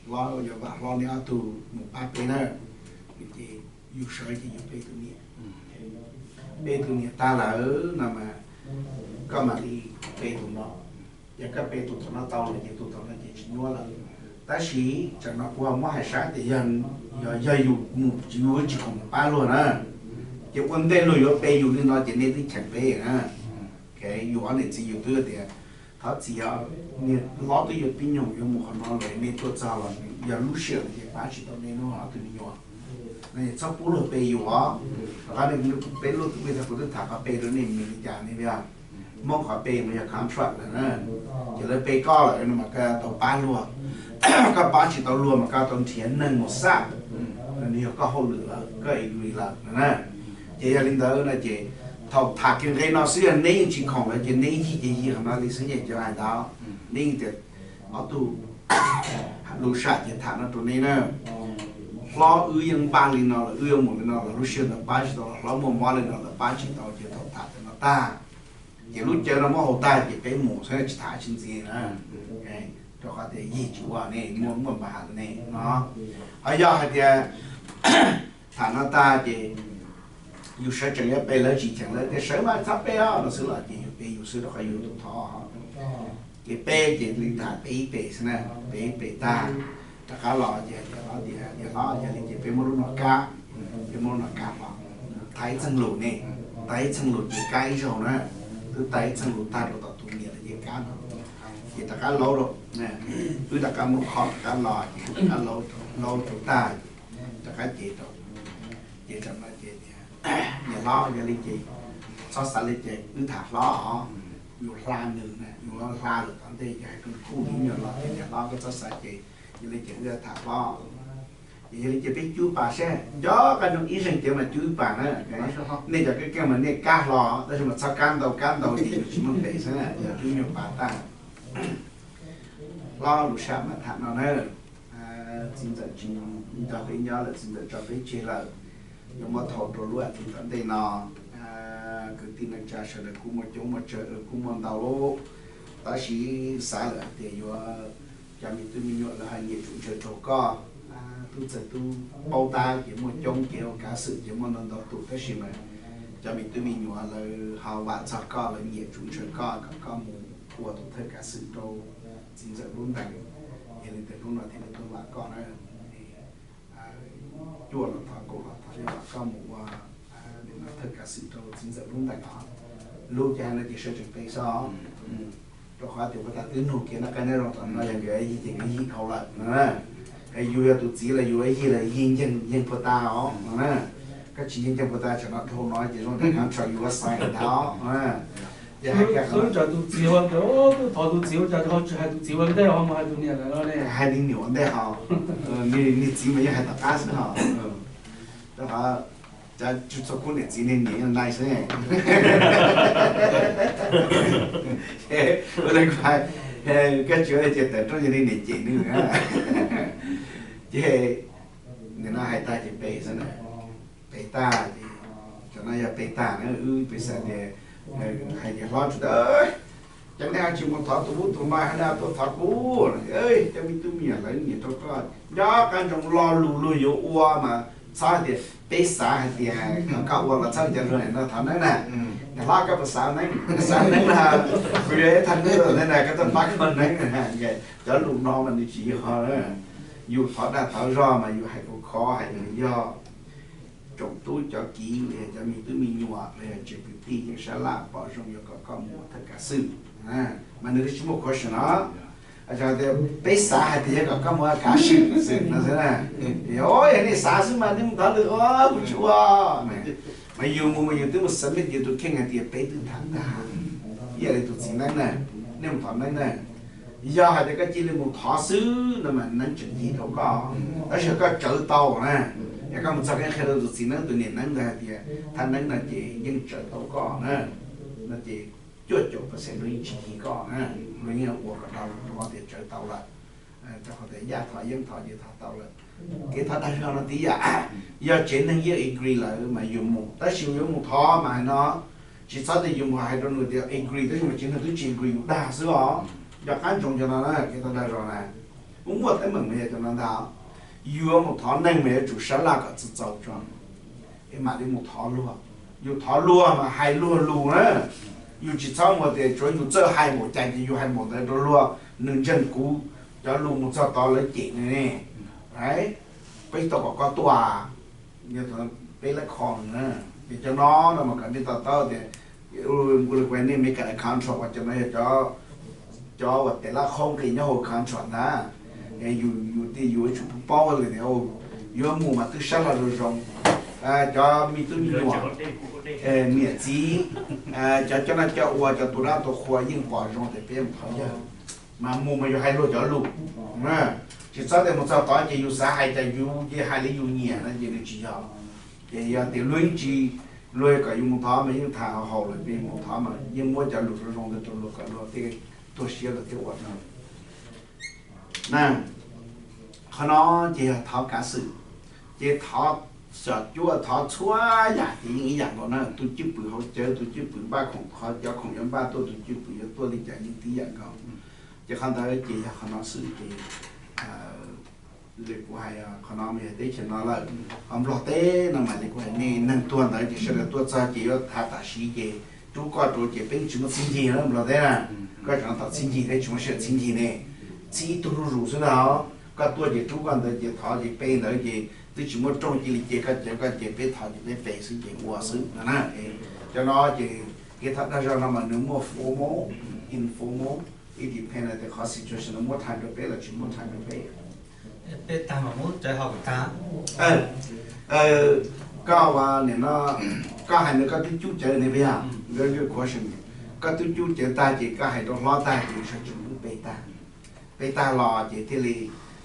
hlob, yuav vam hlob neb ob tug mus pab peb na. Ces yus sawv ces yus pe tus niam, pe tus niam tag lawm no mas koj mam li pe tus no. Yog koj pe tus thaum no tau lawm ces tus thaum no ces tsis nyuaj lawm. Tab sis tsam no kuv ho muab hais sab tias yog, yog yus mus yus tsis khoom mus pab luag na, ces ua ntej luag yuav pe yus li no ces nej twb cheem peb na. Yus ob niam txiv yus twb tias thov txiv os, niag hlob twb yuav pib nyoog yuav mus qhov no lawm, nej tuaj txog los yog lub sij hawm no ces pab tsis tau nej ob tug me nyuam no, txhob pub luag pe yus os. Rov qab peb lub teb chaws kuv twb tham qhov pe rau nej, nws li cas nej Hmoob qhov pe mas yog contract lawm na. Ces lawv pe koj lawm no mas koj tau pab luag, koj pab tsis tau luag mas koj tau nrhiav neeg mus xaj, nws yog koj hauj lwm lawm, koj agree lawm no na. Ces yog li ntawd no ces thaum tham kiag nqe no xwb yog neb yeej tsis khoom lawm ces neb yig ces yig qhov no li xwb, neb cov hais ntawd, neb yeej tias ob tug lus sam ces tham no rau neb na. Hlob wb yeej npaj li no lawm, wb yuav mus li no los lub sij hawm ntawd pab tsis tau, hlob muaj mob li no lawm pab tsis tau ces thaum tham tam no tag ces lub cawv no muab haus tag ces peb mus xwb, tsis tham tsis ntxiv na. Rau qhov tias yig tsis ua ne, muaj muaj npa has ne no. Ho yog hais tias tham no tag ces yus sawv tsees yuav pe lawv tsis cheem, lawv tias sawv mas txhob pe os no xwb los ces yus pe yus xwb rau qhov yus tus thov. Ces peb ces li tham pe ib pe xwb na, pe ib pe tag rov qab los ces tias hlob, tias hlob, yog li ces peb muab lub no kab, peb muab lub no kab los, tag ib txheej lus ne, tag ib txheej lus ces kab ib zaug na, twb tag ib txheej lus tag rau tom tus niam lawm ces kab no, ces rov qab laub rau, wb rov qab muab qhov rov qab los ces rov qab laub rau tag, rov qab cev rau, ces tam no ces tias niam hlob, yog li ces txhob xav li ces wb tham hlob os, yus hla nws na, yus hla lawm tom ntej ces hais rau kuj me nyuam los tias niam hlob koj txhob xav ces, yog li ces wb tham hlob. Ces yog li ces peb cub pas seb, nco qab zoo ib zeeg ces mas cub ib pas na. Nej cov keej keej mas nej kab hlo tab sis mas txhob kab ntau, kab ntau ces yus tsis muaj nqis xwb na, cub nyuag pas tag. Hlob lus sam mas tham no na, txiv ntxawm tsis nrog peb nyob lawm, txiv ntxawm tso peb tseg lawm, yuav muab thau rau lub as thiv tom ntej no. Kwv tij neej tsa sawv daws kuj muaj coob muaj tsawg, kuj muaj ntau lub, tab sis xav lawm hais tias yuav cov me tub me nyuam lawv ho nyiam tsum ntshaw rau koj. Tub txawg tub paub tab ces muaj coob ces ua kav xwm ces muaj ntau ntau tus, tab sis mas cov me tub me nyuam lawv ho vam txog koj, lawv nyiam tsum ntshaw koj kom koj mus ua tus thawj kav xwm rau txiv ntxawm lub ntees. Yog li ntawd hnub no thiaj li tuaj vam koj na. Cuaj los thov, kaum los thov, yog vam koj mus ua thawj kav xwm rau txiv ntxawm lub ntees os. Lub ces hais no ces sawv tsees pe xwb os. Rau qhov tias puag ta twb nug kiag noj qab nyob zoo tom no, yog nkawd yig ces nkawd yig dhau lawm no na. Yus yog tus txiv los yus yig los yig nceeg nceeg puag ta os no na. Koj tsis nceeg nceeg puag ta tsam no dhau no ces zoo nraim kab tso yus ua xaiv ntag os no na. Ces hais kiag, sawv tsam tus txiv ua, twb thov tus txiv ua cas ho tsis hais tus txiv ua ntej ho mus hais tus niam lawm no ne. Hais niag niam ua ntej ho, niag txiv mas yeej hais tom qab xwb ho. Rau qhov cov txhua khub niam txiv niag niam yeej nice xwb. Ua li kuv hais, koj tsis ua li ces tawm rooj yog li niam cem nws na. Ces nim no hais tag ces pe xwb na, pe tag ces, cov no yog pe tag na, wb peb xav tias hais tias hlob tsis tau, cov nej ho tsis mus thov tus ub tus no, nej ho tuaj thov kuv, cov me tub me nyuam lawv nyiam rau koj, nco qab ntsoov lo lus luag yuav ua mas txhob hais tias peb xav hais tias kom koj ua los txhob cov luag no thov neeb na. Niam hlob koj puas xav neeb? Xav neeb na, kuv yuav ib thaj neeb rau nej na, koj tuaj pab koj neeb na. Cov lus no mas nws tsis yog na. Yus thov dag thov zog mas yus hais khov kho hais yog tsoom tub cov kiv los yog cov me tub me nyuam los yog tsev kwv tij yeej sab laj pom zoo yuav kom koj mus ua thawj kav xwm, mas nws tsis muaj question no. Tias peb xav hais tias yog kom koj mus ua kav xwm xwb no xwb na. Yog nej xav xwb mas nej mus thov lwm, kuv tsis ua. Mas yus mus mas yus twb mus submit yus tus kheej hais tias peb twb tham tag, ib yam li tus txiv neeb na, nej mus thov neeb na. Yog hais tias koj cia li mus thov xwb no mas neeb tseem yig rau koj, tab sis koj tsawv tau na. Yog koj mus txog koj qhia rau tus txiv neeb tus niam neeb ntawd hais tias thaj neeb no ces yeej tsawv tau koj na, no ces cuaj caum percent luag yeej tsis yig koj, luag yeej ua kom dhau rau qhov tias tsawv tau lawm. Rau qhov tias yaj thov yeeb thov ces thov tau lawm. Kev thov dag zog no tib yam, yog tsev neeg yeej agree lawm mas yus mus, tab sis yuav mus thov mas hais no, tsis txhob tias yus mus hais rau nws tias agree tab sis mas tsev neeg twb tsis agree yus dag xwb os. Nco qab ntsoov cov no na, kev thov dag zog na. Muaj teeb meem mas yog cov no ntag. Yuav mus thov neeg mas yuav tsum sab laj kom txaus txaus tso es mam li mus thov luag. Yus thov luag mas hais luag lus na. Yus tsis txhob mus tias tsuav yus txawj hais npaum cas ces yus hais npaum ntawd rau luag, nws ntseeg kuv cov lus mus txog tod lawv cem nws ne. Peb tau kom koj tuaj, peb lab kho nws na. Ces cov no no mas kom nej to taub tias, nqua li kuv nej me kam contract uas cov no yog cov uas tes lab khoob nqis nyob hauv contract ntag. Yus, yus tias yus yuav tsum paub lawm tias yuav mus mas twb sab laj zoo zoo. Cov me tub me nyuam, niam txiv, cov coj noj coj ua, cov tus dab tus qhua yeej pom zoo tias peb mus thov yawg. Mas mus mas yus hais luag cov lus, tsis txhob tias mus txog tod ces yus xav hais cas yus ces hais li yus nyiam no ces nws tsis yog. Ces yog tias luag yeej tsis, luag kom yus mus thov mas yeej tham haum haum lawm, ces mus thov mas yeej muab cov lus zoo zoo ntawd rau luag kom luag thiaj tuag siab luag thiaj ua no. Na, qhov no ces yog thov kav xwm, ces thov xyom cuab thov txhua yam ces yeej ib yam nkaus na. Tus cwj pwm hauv cawv, tus cwj pwm npaj khoom, qhov cov khoom yuav npaj tuaj, tus cwj pwm yuav tuaj li cas yeej tib yam nkaus. Ces qhov ntawd ces yog qhov no xwb ces li kuv hais qhov no mas yog teb chaws no lawm. Ho Nplog teb no mas li kuv hais nej, neeg tuag ntawd ces sawv daws tuaj txog ces yuav tham tam sim ces rub koj rau ces peb tsis muaj txheeb ncig na Nplog teb na. Koj tseem no tom txheeb ncig, peb tsis muaj sij hawm txheeb ncig ne. Txhib ib tug zuj zus xwb ntag. Koj tuaj ces rub koj ntawd ces thov ces pe ntawd ces twb tsis muaj rooj cia li ces koj ces koj ces peb thov ces peb pe xwb ces ua xwb no na. Cov no ces kev thov dag zog no mas nws muaj formal, informal, it depend tias qhov situation no muab time rau peb los tsis muab time rau peb. Peb tag mas muab cawv ho kuv tag. Koj ua nim no koj hais ntawd koj twb cub cawv ne puas yog? Very good question. Koj twb cub cawv tag ces koj hais rau hlob tag ces sawv tsees twb pe tag. Pe tag los ces thiaj li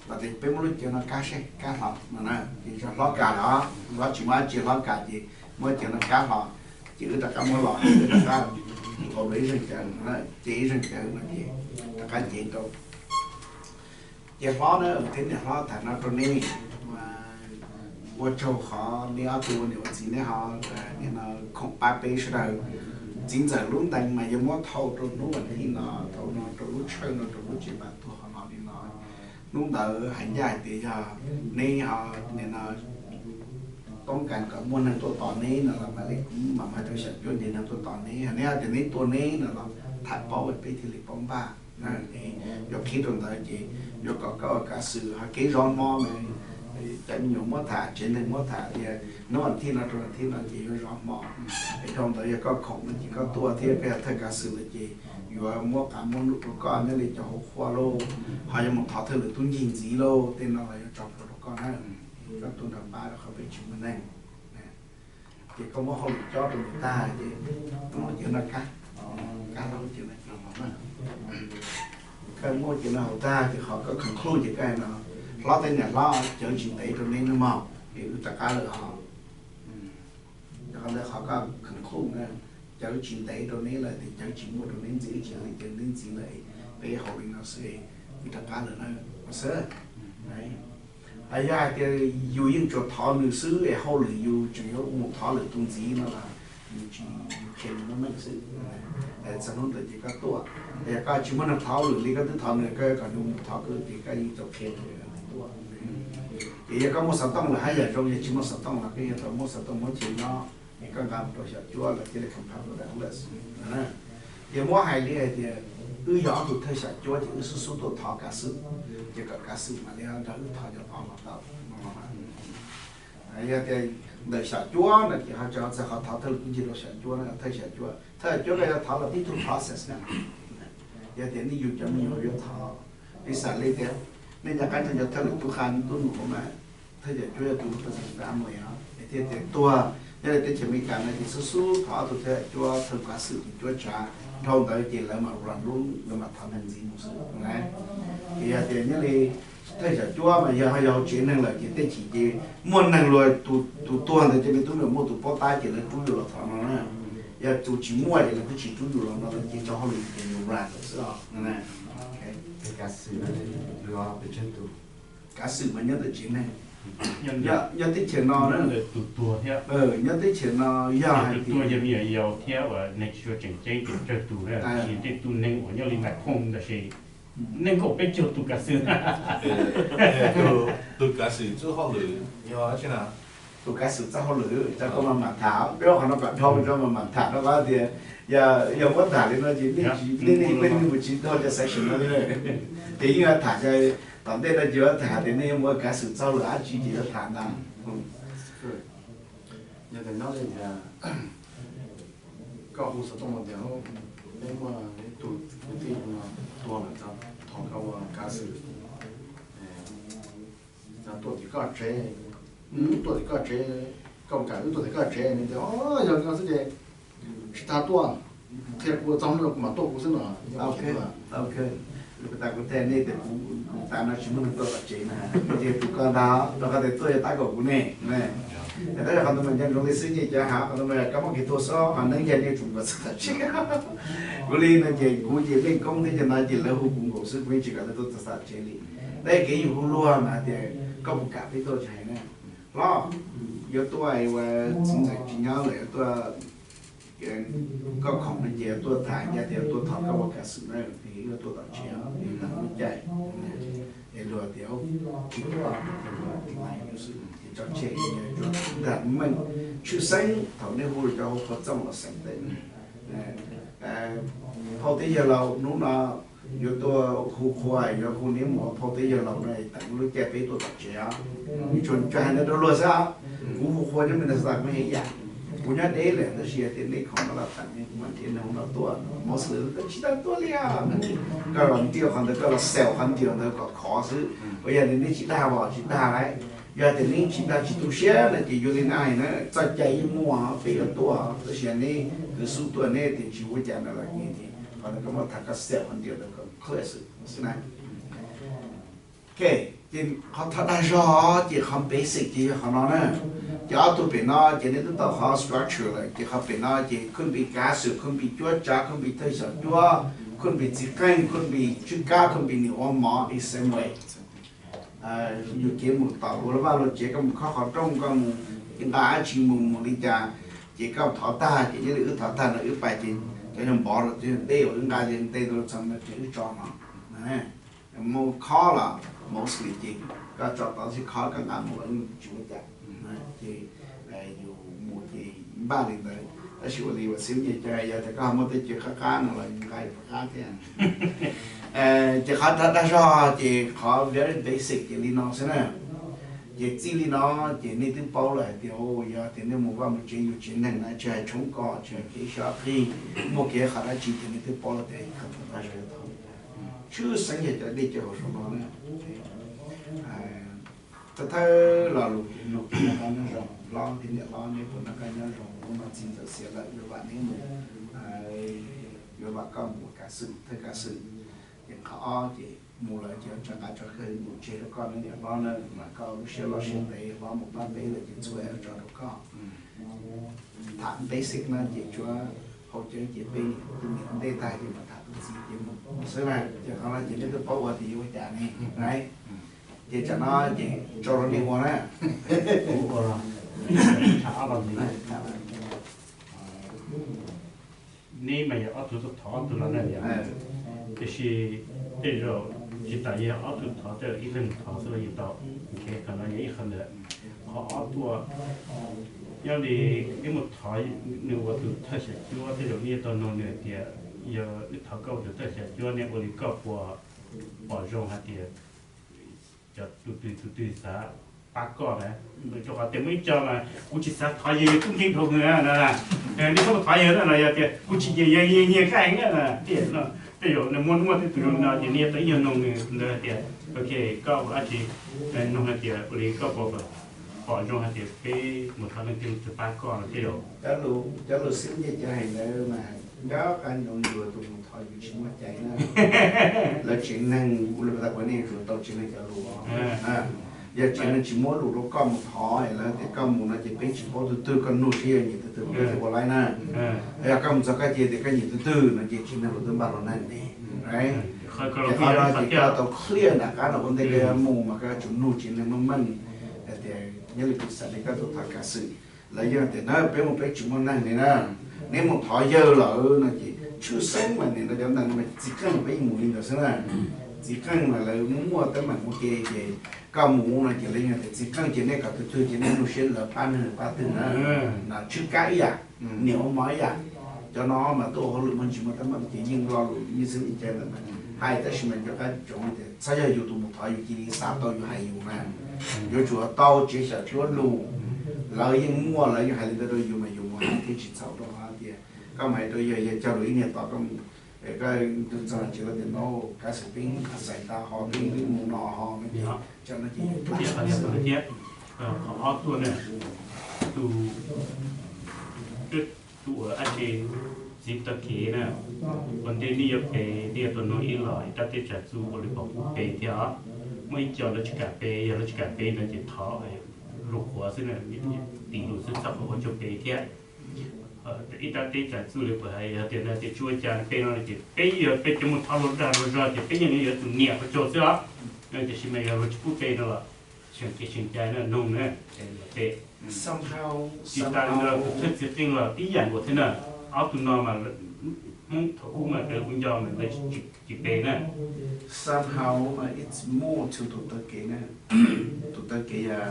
los tias peb muab lub cawv no kab seb kab hlo no na. Ces yog hlob kam los, hlob tsis muaj dab tsi hlob kam ces muab cawv no kab hlo, ces wb rov qab muab los, wb rov qab nkaus dua ib zeeg cawv, ces ib zeeg cawv no ces rov qab cev rau. Ces hlob na, thiab niam hlob tham no rau neb, ua tsaug qhov neb ob tug ua niam ua txiv neb ho nim no khoom pab peb sawv daws. Txiv ntxawm lub ntees mas yog muab thau rau hnub vas thib no, thau no rau lub tshawj no rau lub tsev npam tuag qhov no li no. Hnub ntawd hais ncaj hais tias yog neb ho nim no toob kas kom muaj neeg tuaj tos neb no los mam li kuv mam hais rau xyom cuab nce neeg tuaj tos neb, neb hais tias neb tua neb no los tham paub peb thiaj li paub npaj. Yuav qhib rau ntawd ces yuav kom koj ua kav xwm ho kev zov hmo mas cov me nyuam muab tham, tsev neeg muab tham tias hnub vas thib no rau vas thib no ces yuav zov hmo. Es dhau ntawd yog koj khoom no ces koj tuaj thiab koj yog thawj kav xwm lawm ces yuav muab qav muab lub rau koj nyob li cov hauv qhua lauj, ho yuav mus thov thawj lwm tub ncig ntxiv lauj, tej no los yuav tso plhuav rau koj na. Koj tuaj nrog pab rau qhov peb tsis muaj neeg. Ces koj muab hauj lwm cob rau nws tag ces muab cawv no kab, kab hlo cawv no ces los na. Koj muab cawv no haus tag ces qhov koj conclude ces koj hais no, hlob thiab niam hlob, cawv tsis ntev rau neb nawb mog, es wb rov qab lawm os. Qhov ntawd qhov koj conclude na, cawv tsis ntev rau neb lawm ces cawv tsis muaj rau neb ntxiv, wb tsis hais li cawv neb ntxiv lawm, peb haus li no xwb, wb rov qab lawm na, xwb. Yog hais tias yus yeej tsuas thov nws xwb es hauj lwm yus tseem yuav mus thov lwm tus ntxiv no los yus tsis, yus qhia nws muaj meej xwb. Txog hnub ntawd ces koj tuaj, yog koj tsis muaj neeg thov lwm li koj twb thov nws, koj kom nws mus thov koj ces koj yeej tau qhia nws tuaj. Ces yog koj muaj xov tooj lawm haj yam zoo, yog tsis muaj xov tooj los koj yeej tau muab xov tooj muab cia nyob, es koj nqa mus rau xyom cuab lawv thiaj li compile rau daim list. Ces muab hais li hais tias wb yog ob tug thawj xyom cuab ces wb xub xub tuaj thov kav xwm, ces kom kav xwm mam li nrog wb thov cov tod los tau. Yog tias ntawm xyom cuab no ces ho tseem txog qhov thov thawj lwm tub ncig rau xyom cuab no, thawj xyom cuab, thawj xyom cuab koj yuav thov los tib tug process na. Yog tias nej yug cov me nyuam yuav thov, piv xam li tias nej nco qab ntsoov cov thawj lwm tub qab tub nus mas thawj xyom cuab yog tus represent family os, es thiaj tias tuag nyob li teb chaws Amelikas no ces xub xub thov ob tug thawj xyom cuab thawj kav xwm tus cuab tsav, dhau ntawd ces lawv mam run lub, lawv mam thov neeg ntxiv mus xwb na. Ces yog tias nyob li thawj xyom cuab mas yog ho yog tsev neeg lawm ces tej chim ces muaj neeg luag tus tuag ntawd ces me tub me nyuam muaj tus paub tab ces lawv rub yuav los thov no na. Yog tus tsis muaj ces lawv twb tsis rub yus los no, lawv cia tso hauj lwm ces yus run lawm xwb os. Kav xwm mas nyob tom tsev neeg, nyob teb chaws no, nyob teb chaws no yog hais tias yog me nyuam yaus thiab uas neeg tsis tshua tseem ceeb ces tsawg tus, tsis tej tug neeg uas nyob li ntais khooj tab sis neeg nkaum peb caug tus kav xwm. Tus kav xwm txoj hauj lwm yog tsi na? Tus kav xwm txoj hauj lwm, cov koj mam mam tham, peb ua qhov no kom dhau rau mam mam tham rau qhov tias yog muab tham li no ces nej nej nej mus tsis dhau cov section no li. Ces yeej tham, tom ntej no ces yuav tham tias nej yuav mus ua kav xwm txoj hauj lwm dab tsi ces yuav tham ntag. Yog tias nyob li tias koj hu xov tooj tias peb muaj ib tug kwv tij no tuag lawm, thov koj ua kav xwm, tuaj tim koj tsev, tuaj tim koj tsev, koj puas kam wb tuaj tim koj tsev? Nws tias o, yog koj xwb ces tsis tas tuaj, qhia kuv txog hnub no kuv mam tuaj kuv xwb no. Kuv tas kuv thaij nej tias kuv tas no tsis muaj neeg tuaj tom tsev na, ces tus koj ntag, rau qhov tias tuaj yog tab kaum kuv ne. Tab sis qhov ntawd mas nco ntsoov li xwb, nyiaj cov hav qhov ntawd mas koj muab kiag tuaj xwb, qhov neeb yog nej tsum nkaus txog tom tsev. Kuv li no ces kuv ces leej koob thiab cov no ces lawv hu kuv nkaus xwb, kuv yeej tsis kam lawv tuaj txog tom tsev li. Tab sis kev yus hu luag mas hais tias koj puas kam peb tuaj tsis hais na, hlob, yuav tuaj ua txiv ntxawm tsis nyob lawm, yuav tuaj koj khoom no ces tuaj tham, yog tias tuaj thov koj ua kav xwm na, es yuav tuaj tom tsev, es tau lub caij. Es luag tias tsis tuaj, tso tseg, ntag meej tshwj xeeb thaum nej hu cov hauv qhua txooj los xeem teb. Phauj thiab yawg laus hnub no yuav tuaj hu qhua, yuav hu nej mus ua phauj thiab yawg laus no, teem lub caij peb tuaj tom tsev os. Tsuas hais ntawd rau luag xwb. Kuv hu qhua nyob Minnesota kuv yeej ib yam, kuv nyob deb lawm tab sis yog tias nej khoom no los teem kuv mam nrhiav neeg no tuaj, mostly lawv tsis tau tuaj li os. Koj los ntiav qhov ntawd, koj los xaus qhov ntiav ntawd kom khov xwb. Uas yog tias nej tsis dag los tsis dag lauj, yog tias nej tsis dag tsis tu siab no ces yuav li na hais na, txoj cai yeej muaj peb yuav tuaj, tab sis yog nej kwv xub tuaj nej tias tsis ua cas ntawd los ces qhov ntawd koj muab tham koj xaus qhov ntiav ntawd kom clear xwb na. Ok, ces qhov thov dag zog ces qhov basic ces yog qhov no na. Ces ob tug pem no ces nej twb tau qhov structure lawm, ces qhov pem no ces could be kav xwm, could be cuab tsav, could be thawj xyom cuab, could be txiv qeej, could be tswj kab, could be nws ua mov, the same way. Yus kev mus tom luag vaj luag tsev, koj mus khob qhov rooj, koj mus nqa dab tsi mus mus li cas, ces koj thov tag ces nyob li wb thov tag no wb pais ces cov nyuag npov rau tej dej uas wb nqa ces nte rau txog no ces wb tso no. Mus khob los mostly ces koj tso tod xwb, khob koj nqa mus los tsis ua cas. Ces yus mus ces npaj li ntawd, tab sis ua li uas xib nyiaj cov hais yog tias koj muaj tej ceg qab qab no los yus nqa yus qab qab thiab. Ces qhov dag zog ces qhov very basic ces li no xwb na. Ces txij li no ces nej twb paub lawm hais tias yog tias nej mus vaj mus tsev yus tsev neeg na, tsis hais tshoob kos tsis hais kev sib qig, muaj kev qhov dab tsi ces nej twb paub lawm tias qhov dag zog yog thaum tshwj xeeb yog cov dej cawv hauv saum no na. Thawj thawj lo lus ces nug koj noj qab nyob zoo, hlob thiab niam hlob neb puas noj qab nyob zoo, hnub no txiv ntxawm xiam lawm yuav vam neb mus, yuav vam koj mus ua kav xwm, thawj kav xwm. Ces qhov ob ces mus lawm ces tso nqa tso khawb mus tseg rau koj niam hlob na, mas koj lub siab loj siab ntev, hlob mus pab peb lawm ces txhua yam tso rau koj. Tham basic no ces tsuav hau ceev ces peb niam tus niam ntej tag ces mam tham tus txiv ces mus xwb na. Ces qhov no ces nej twb paub ua tias yuav ua cas ne. Ces tsam no ces tso rau nej ua na. Neb mas yog ob tug tuaj thov ob tug los na yom, tiam sis tej zaum tsis tas yog ob tug thov, tej zaum ib leeg thov xwb los yeej tau. Qhov no yog ib qho ntawd. Qhov ob tuaj, nyob li wb mus thov nws ua tus thawj xyom cuab, tej zaum nej yuav tau nug nws hais tias yog wb thov koj ua tus thawj xyom cuab ne ua li koj puas pom zoo hais tias cov tus twg tus twg xav pab koj na. Rau qhov tias muaj ib co mas kuv tsis xav thov yawg, yawg tub nkeeg dhau hwv na, nej txhob thov yawg na, los yog tias kuv tsis nyiam yawg, yawg nyiag kab heev na. Tej zaum nws muaj, muaj tej tus zoo no ces nej yuav tau ib nyuag nug nws ntawd hais tias ok, koj ua dab tsi, nug hais tias ua li koj puas pom zoo hais tias peb mus thov leej twg tus pab koj no tej zaum. Cov lus xib nyiaj cov hais ntawd mas nco qab ntsoov, yus tus mus thov yus tsis muaj cai na. Lawv tsev neeg ua li tas kuv nej yuav tsum tau tsev neeg cov lus. Yog tsev neeg tsis muab lus rau koj mus thov es lawv tias koj mus no ces peb tsis paub tus twg, koj nug seb yog nyiam tus twg peb thiaj ua laib na. Yog koj mus txog koj cia tias koj nyiam tus twg no ces tsev neeg lawv twb npaj los neeg ne. Ces qhov no ces koj tau clear nram qab no ua ntej koj yuav mus mas koj yuav tsum nug tsev neeg meej meej hais tias nyob li piv xam li koj tus thov kav xwm, lawv yeej tias na peb mus peb tsis muaj neeg li na, neb mus thov yawg lawm no ces tshwj xeeb mas nim no cov ntawd mas txiv qeej peb yeej mus li ntawd xwb na. Txiv qeej mas lawv muaj teeb meem ua ke ces koj mus no ces lawv yeej tias txiv qeej ces nej kom tus twg ces nej nug seb lawv pab neeg pab twg na. Tshwj kab ib yam, niam ua mov ib yam. Cov no mas tuaj ua hauj lwm muaj ntsis muaj teeb meem ces yeej lo lus yeej xeeb li cas ntawd mas hais, tab sis mas nco qab tsoom tias txhob yog yus tus mus thov yus cia li xav tau yus hais yus na. Yuav tsum tau tsev xyom tsis ua lus, lawv yeej muaj lawv yeej hais li ntawd rau yus mas yus mus hais thiaj tsis txhaum rau hais tias koj mus hais rau yawg, yawg cog lus ib niag tom koj mus, koj tus txog tsev lawv tias no kav xwm peb xais tas ho peb mus no ho no ces cov no ces yus thiab. Qhov ob tuaj na, tus, tus uas ab tsi txiv taw kev na, ua ntej nej yuav pe nej yuav tau nug ib los ib rab teb tsam txuj ua li pom pub pe thiab os. Muaj ib co lawv tsis kam pe, yog lawv tsis kam pe no ces thov lus qhuav xwb na, tim lus xwb txhob qhuav ua cuag pe thiab. Ib rab teb tsam txuj li puas hais tias no tias tsis ua cas pe no ces peb yog peb cov mus thov luag dag luag zog ces peb yeej yuav tsum niam qhov chaw xwb os. Tiam sis mas yog luag tsis pub pe no los seem kev seem cai na nug na, pe. Tsis tas li ntawd tus thawj txiv qeej los tib yam nkaus thiab na. Ob tug no mas Hmoob thaum ub mas raws kuv nco mas lawv tsis pe na. Somehow mas it's more to tus taw kev na. Tus taw kev yog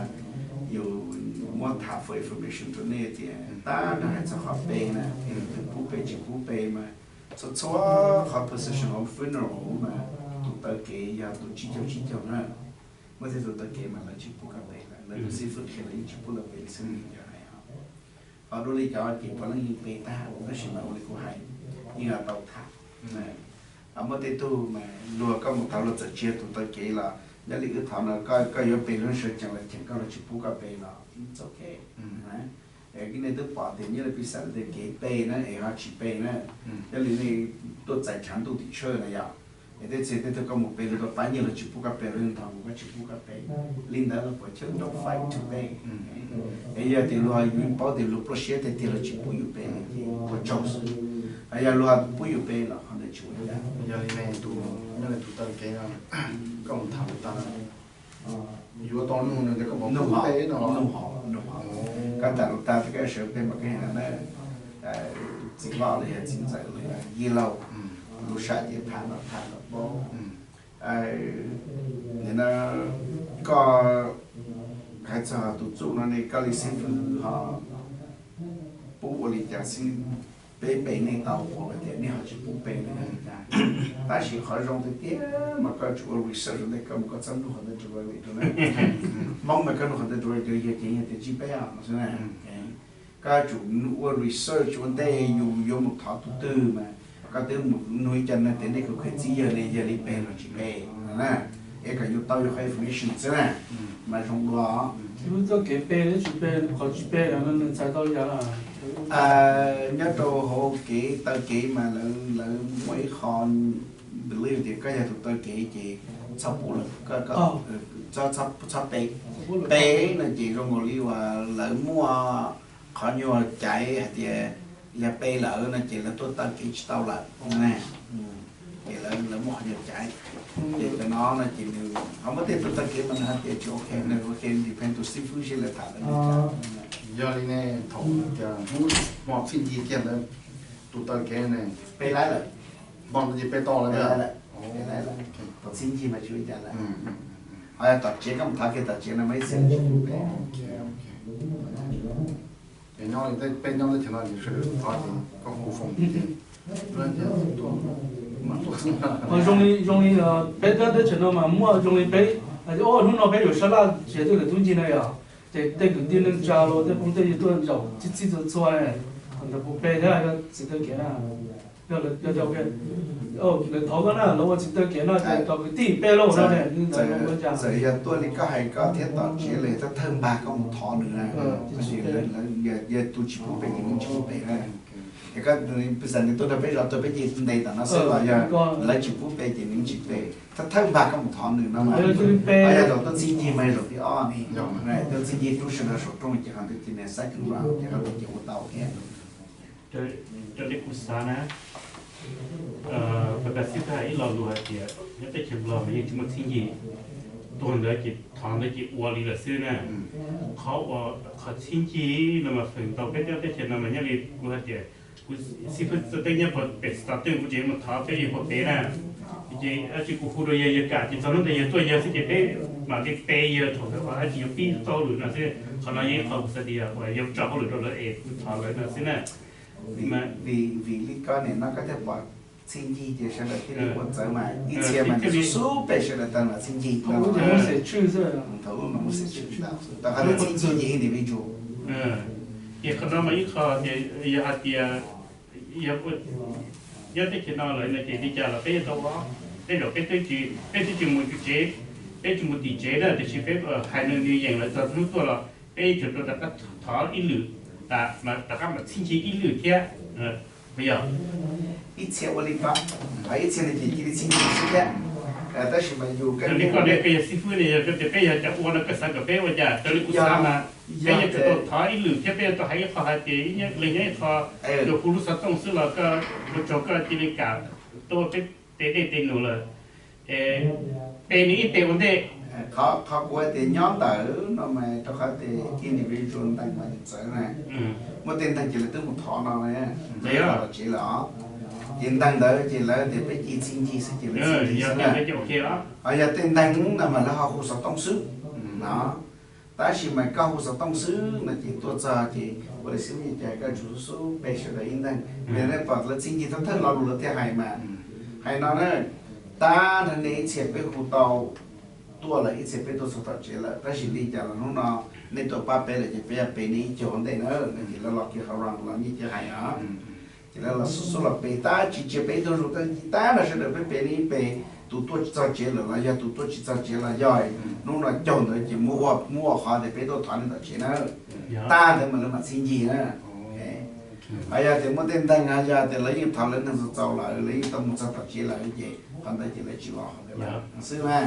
yus muab tham for information rau nej tias tab no hais txog qhov pe na, twg pub pe tsis pub pe mas txhua txhua qhov position hauv funeral mas tus taw kev yog tus tsib caug tsib caug na. Muaj tej tus taw kev mas lawv tsis pub koj pe lawm, lawv tus xib fwb qhia lawv yeej tsis pub lawv pe li xwb yog hais os. Ho dua li cov ces puav leej yeej pe tag tab sis mas ua li kuv hais yeej tau tham. Muaj tej tug mas luag koj mus thov luag txawm tsis yog tus taw kev los nyob li wb thov no koj yuav pe lub sawv tsees los cheem koj los tsis pub koj pe los it's okay. Nej twb pom tias nyob li piv xam tias kev pe na es ho tsis pe na, nyob li nej tuaj txais tshav ntuj tim tshawj na yom, es tej txhia tej tug koj mus pe luag tau pab nyiaj luag tsis pub koj pe, luag yeej thov mus koj tsis pub koj pe. Li ntawd los puas chawj don't fight to pe. Es yog tias luag yus paub tias luag pluaj siab tiag tiag luag tsis pub yus pe ces ua tsaug xwb. Yog luag pub yus pe los qhov ntawd tsis ua cas. Yog li ne tus, nyob li tus taw kev no, koj mus tham luag tas, yuav tau nug nws tias koj puas pub pe no. Nug ho, nug ho. Koj tham luag tas tias koj sawv pe mas koj hais no na, txiv loj los yog txiv ntxawm los yog yij laug, lub sij hawm ces tham no tham kom paub. Nim no koj hais txog tus txuj no ne, koj li xib fwb ho pub ua li cas xwb? Peb pe nej tau ua tias nej ho tsis pub pe ne li cas? Tab sis qhov zoo tiag tiag mas koj tsum ua research rau ntej koj mus, koj txhob nug qhov ntawd rau li rau na. Hmoob mas koj nug qhov ntawd rau li rau yawg ces yawg tias tsis pe os no xwb na. Koj tsum ua research ua ntej yus yuav mus thov tus twg mas koj twb mus nug ib co neeg tias nej khuv khuem txib yawg ne, yawg li pe los tsis pe no na, es kom yus tau yus qhov information xwb na, mas zoo dua. Txoj kev pe thiab tsis pe, qhov tsis pe no nws txhais tau li cas? Nyob rau hauv kev taw kev mas lawv muaj ib qho believe tias koj yog tus taw kev ces txhob pub lawv, txhob pe. Pe no ces zoo nkaus li uas lawv muaj qhov nyuag caiv hais tias yog pe lawm no ces lawv tuaj taw kev tsis tau lawm. Ces lawv muaj qhov nyuag caiv. Ces cov no no ces nws ho muaj tej tus taw kev mas nws hais tias tsis ok, nws ua ke depend tus xib fwb seb lawv tham lawv li cas. Yog li ne, thaum tias hnub hmo txhij nti kiag ntawd tus taw kev ne, pe laib lawm. Hmo ntawd ces pe tau lawm. Pe laib lawm. Thaum txhij nti mas tsis ua cas lawm. Ho yog tom tsev koj mus thov kiag tom tsev no mas ib txhia tsis pub pe. Ces nyob li peb nyob teb chaws no ces sawv daws thov ces koj hu foos ces zoo li peb nyob teb chaws no mas muaj zoo li peb, hnub no peb yuav sab laj tsev tej lawv tub ncig na yom, ces tej kwv tij neej tsa los tej phooj tej ywg tuaj zaum txhij txhij txhua txhua ne, ntawd puas pe thiab yog txiv taw kev na? Yog lawv thov koj na, lawv ua txiv taw kev no ces tom kwv tij pe lauj no ne, ntawd puas ua cas? Txawm yog tuaj li koj hais koj thiab tom tsev los yog thawj thawj npag koj mus thov nws na, yog tus tsis pub pe ces nws tsis pub pe na. Ces koj, pis xam nws tuaj rau peb zov tuaj peb cia ntes tom no xwb los yog lawv tsis pub pe ces nws tsis pe. Thawj thawj npag koj mus thov nws no mas, yog zaum tuaj txhib ncig mas zaum thib ob ne, tuaj txhib ncig rub sawv daws saum rooj ces qhov ntawd ces nws xav kws vaj ces qhov ntawd ces ua tau thiab. Raws li kuv xav na, kuv xav xib hwb hais ib lo lus hais tias nyob teb chaws Nplog mas yeej tsis muaj txhib ncig, tuag ntawd ces thov ntawd ces ua li lawm xwb na. Qhov uas qhov txhib ncig no mas feem ntau peb nyob teb chaws no mas nyob li kuv hais tias kuv xib hwb txawj teb nyob pem xov tooj kuv tseem mus thov peb yuav puas pe na. Ces dab tsi kuv hu rau yawg, yawg kam ces txog hnub ntawd yawg tuaj yawg xwb ces peb mam li pe yawg thaum ntawd dab tsi yuav pib txoj hauj lwm no xwb. Qhov no yog ib qho kuv xav tias uas yog tso hauj lwm rau lawv es kuv thov lawv no xwb na. Vim li koj nim no koj thiaj pom txhib ncig ces sawv daws thiaj li ua txawv mas ib txhia mas xub xub peb sawv daws tag mas txhib ncig no. Thaum ub mas muaj xiam tshwj ntau, rau qhov tias txhib ncig ces individual. Ces qhov no mas ib qho tias yog hais tias yog nyob teb chaws no lawm no ces li cas los peb yuav tau ua, tej zaum peb twb tsis, peb twb tsis mus tsev, peb tsis mus tim tsev na tiam sis peb hais nws nws yeem lawv txog hnub tuaj los peb yuav tsum rau rov qab thov ib lwm, rov qab mam txhib ncig ib lwm thiab. Puas yog? Ib txhia ua li ko, ib txhia no ces cia li txhib ncig xwb thiab. Tab sis mas yus, raws li koj ne, koj yog xib fwb ne, yog tias peb yog cov ua no koj xav kom peb ua cas? Raws li kuv xav mas peb yuav tsum tau thov ib lwm thiab peb yuav tau hais ib qho hais tias ib leeg nyob ib qho, yus hu lub xov tooj xwb los koj ua tsaug koj cia li kam tuaj peb tes dej tes num lawm, es pe nws ib pe ua ntej. Qhov kuv tias nyob ntawm no mas rau qhov tias individual ntees mas txawv na. Muaj tej ntees ces lawv twb mus thov no, los tsev lawm os. Ces ntees ntawd ces lawv tias peb cia txhib ncig xwb ces lawv txhib ncig xwb na. Ho yog tej ntees no mas lawv ho hu xov tooj xwb no. Tab sis mas koj hu xov tooj xwb no ces tuaj txog ces ua li xwb me cas koj tsum xub xub pe sawv daws ib ntees. Vim nej pom lawv txhib ncig thawj thawj lo lus lawv thiaj hais mas, hais no na, tab nrho nej ib txhia peb hu tau tuaj lawm, ib txhia peb tuaj txog tom tsev lawm, tab sis li cas los hnub no nej tuaj pab peb lawm ces peb yuav pe nej ib co ua ntej na. No ces lawv los kiag qhov round los nej cia hais os. Ces lawv los xub xub los pe tab tsis cia peb ib tug zus, tab sis tab no sawv daws peb pe nej ib pe, tus tuaj tsis txog tsev lawm los yog tus tuaj tsis txog tsev los yog hnub no caug ntawd ces muab ua, muab ua qhov tias peb tuaj thov nej tom tsev na. Tag ntawd mas lawv mam txhib ncig na. Ho yog tias muaj tej ntees no yog tias lawv yeej thov lawv neeg txaus txaus lawm, lawv yeej tau mus txog tom tsev lawm ces qhov ntawd ces lawv tsis los qhov ntawd lawm xwb na.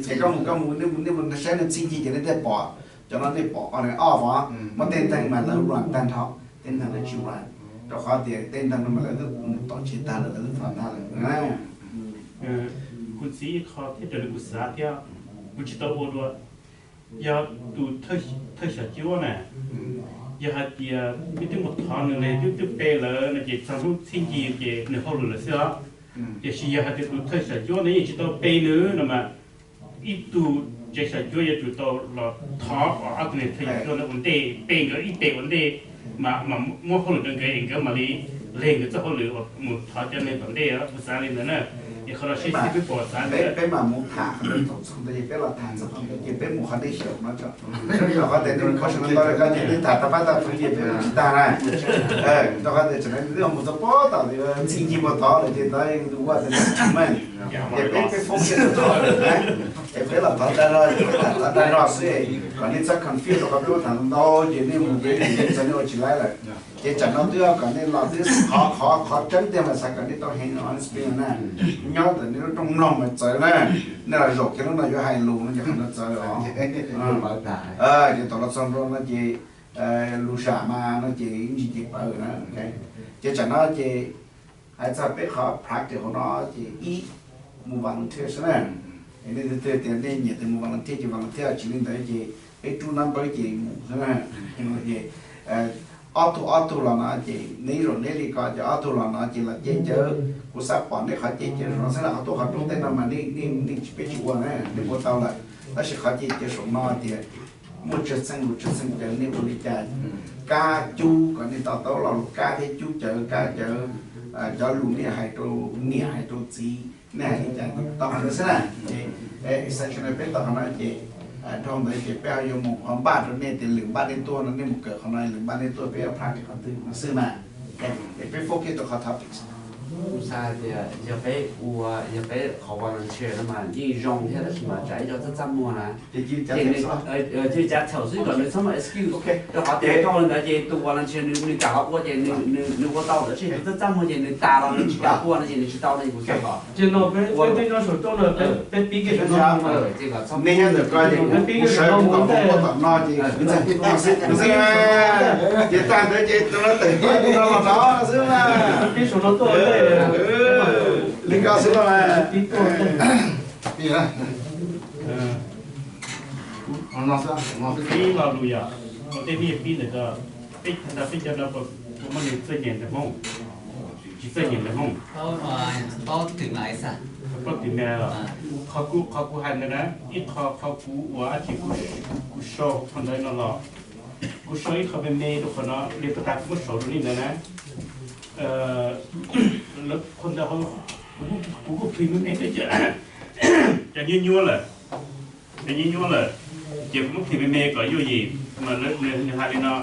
Ces koj mus, koj mus, nej mus, nej mus saib nej txhib ncig ces nej thiaj pom. Cov no nej pom ob, muaj tej ntees mas lawv run tag nrho, tej ntees lawv tsis run, rau qhov tias tej ntees no mas lawv twb mus tom tsev tag lawm, lawv twb thov tag lawm na. Kuv ntxiv ib qho thiab raws li kuv xav thiab, kuv tsis tau ua dua. Yog tus thawj xyom cuab na, yog hais tias twb twb mus thov nws ne, twb twb pe lawm no ces txog hnub txhib ncig ces nws hauj lwm lawm xwb os. Tiam sis yog hais tias tus thawj xyom cuab ntawd yeej tsis tau pe nws no mas ib tug tsev xyom cuab yuav tsum tau los thov ob tug niag thawj xyom cuab ntawd ua ntej, pe nkawd ib pe ua ntej, mas muab hauj lwm rau nkawd es nkawd mam li leg nkawd txoj hauj lwm uas mus thov cov neeg tom ntej. Kuv xav li ntawd na. Es qhov no seb xib fwb puas xav li ntawd. Peb mam mus tham qhov ntawd thaum txog ntawd ces peb los tham txog qhov ntawd ces peb mus qhov nej xyaum no tso. Rau qhov tias nej mus kho sawv ntawd ko ces nej tham tau pab tau feem ces peb mus tsis tag na. Rau qhov tias tseem nej twb mus txog pob tom txhib ncig puag tod lawm ces ntawd ua tias meej. Ces peb, peb foob kiag rau tod lawm na. Ces peb los thov dag zog, peb tham thov dag zog xwb kom nej txhob confuse rau qhov peb muab tham ntau ces nej mus peb tsis txog nej ua tsis laib lawm. Ces tsam no twb kom nej los twb qhov, qhov, qhov tseeb tiag mas xav kom nej tau hang on na. Nyob ntawm nej lub rooj mloog mas txawv na. Nej los zaum kiag lub no yuav hais lus no ces qhov no txawv os. Ces thaum los txog ntua no ces lus sam mas no ces ib ntsis ces pawv na. Ces tsam no ces hais txog peb qhov practice hauv no ces ib, mus volunteer xwb na. Nej tias nej nyiam tias mus volunteer ces volunteer, tsis li ntawd ces peb rub number ces mus xwb na. Ces ob tug ob tug los no ces neb zaum neb li ko ces ob tug los no ces los cem cawv, kuv xav pom nej qhov cem cawv zaum no xwb na, qhov tuaj qhov rooj tej no mas nej, nej, peb tsis ua na, nej ua tau lawm. Tab sis qhov cem cawv saum no tias muaj tsawg txheej lus tsawg txheej cawv nej ua li cas kab cub kom nej to taub lo lus kab thiab cub cawv kab cawv, cov lus nej hais rau niam hais rau txiv nej hais li cas tau qhov ntawd xwb na. Ces exception peb tau qhov no ces dhau ntawd ces peb ho yuav mus qhov npaj rau nej tias lwm npaj nej tuaj no nej mus kawm qhov no, lwm npaj nej tuaj peb yuav practice qhov twg no xwb mas. Es peb focus rau qhov topics. Kuv xav hais tias yog peb ua, yog peb qhov volunteer no mas yeej zoo thiab, tab sis mas tsam ib co txaj txaj muag na. Ces nws, ces cav thaum xwb kom nws txhob muaj excuse, rau qhov tias dhau li ntawd ces tus volunteer nws, nws kam los ua ces nws, nws ua tau, tab sis tus txaj txaj muag ces nws tas los nws tsis kam ua no ces nws tsis tau no ces kuv xav kom. Ces no peb, peb nyob saum roob no peb pib kiag saum no. Nej nyob ntawm ko ces kuv sawv kuv kom mus tom no ces kuv ntxeev, ces tag ntawd ces tus no tawm thiab tus no los rov xwb na. Pib saum no tuaj. Li ko xwb no mas. Pib tuaj. Pib no lus yog, ua tej vij pib ntawm ko, peb, peb cov no puas muaj neeg txawj nyeem ntawv Hmoob? Tsis txawj nyeem ntawv Hmoob. Paub twm me los? Qhov kuv, qhov kuv hais ntawd na, ib qho, qhov kuv ua dab tsi kuv sau qhov ntawd no los, kuv sau ib qho me me rau qhov no li puas tas kuv muab sau rau nej ntawd na. Qhov ntawd kuv kuj phim me me thiab, cov nyuaj nyuaj lawm, cov nyuaj nyuaj lawm, ces kuv muab phim me me kom yooj yim. Mas nws hais li no,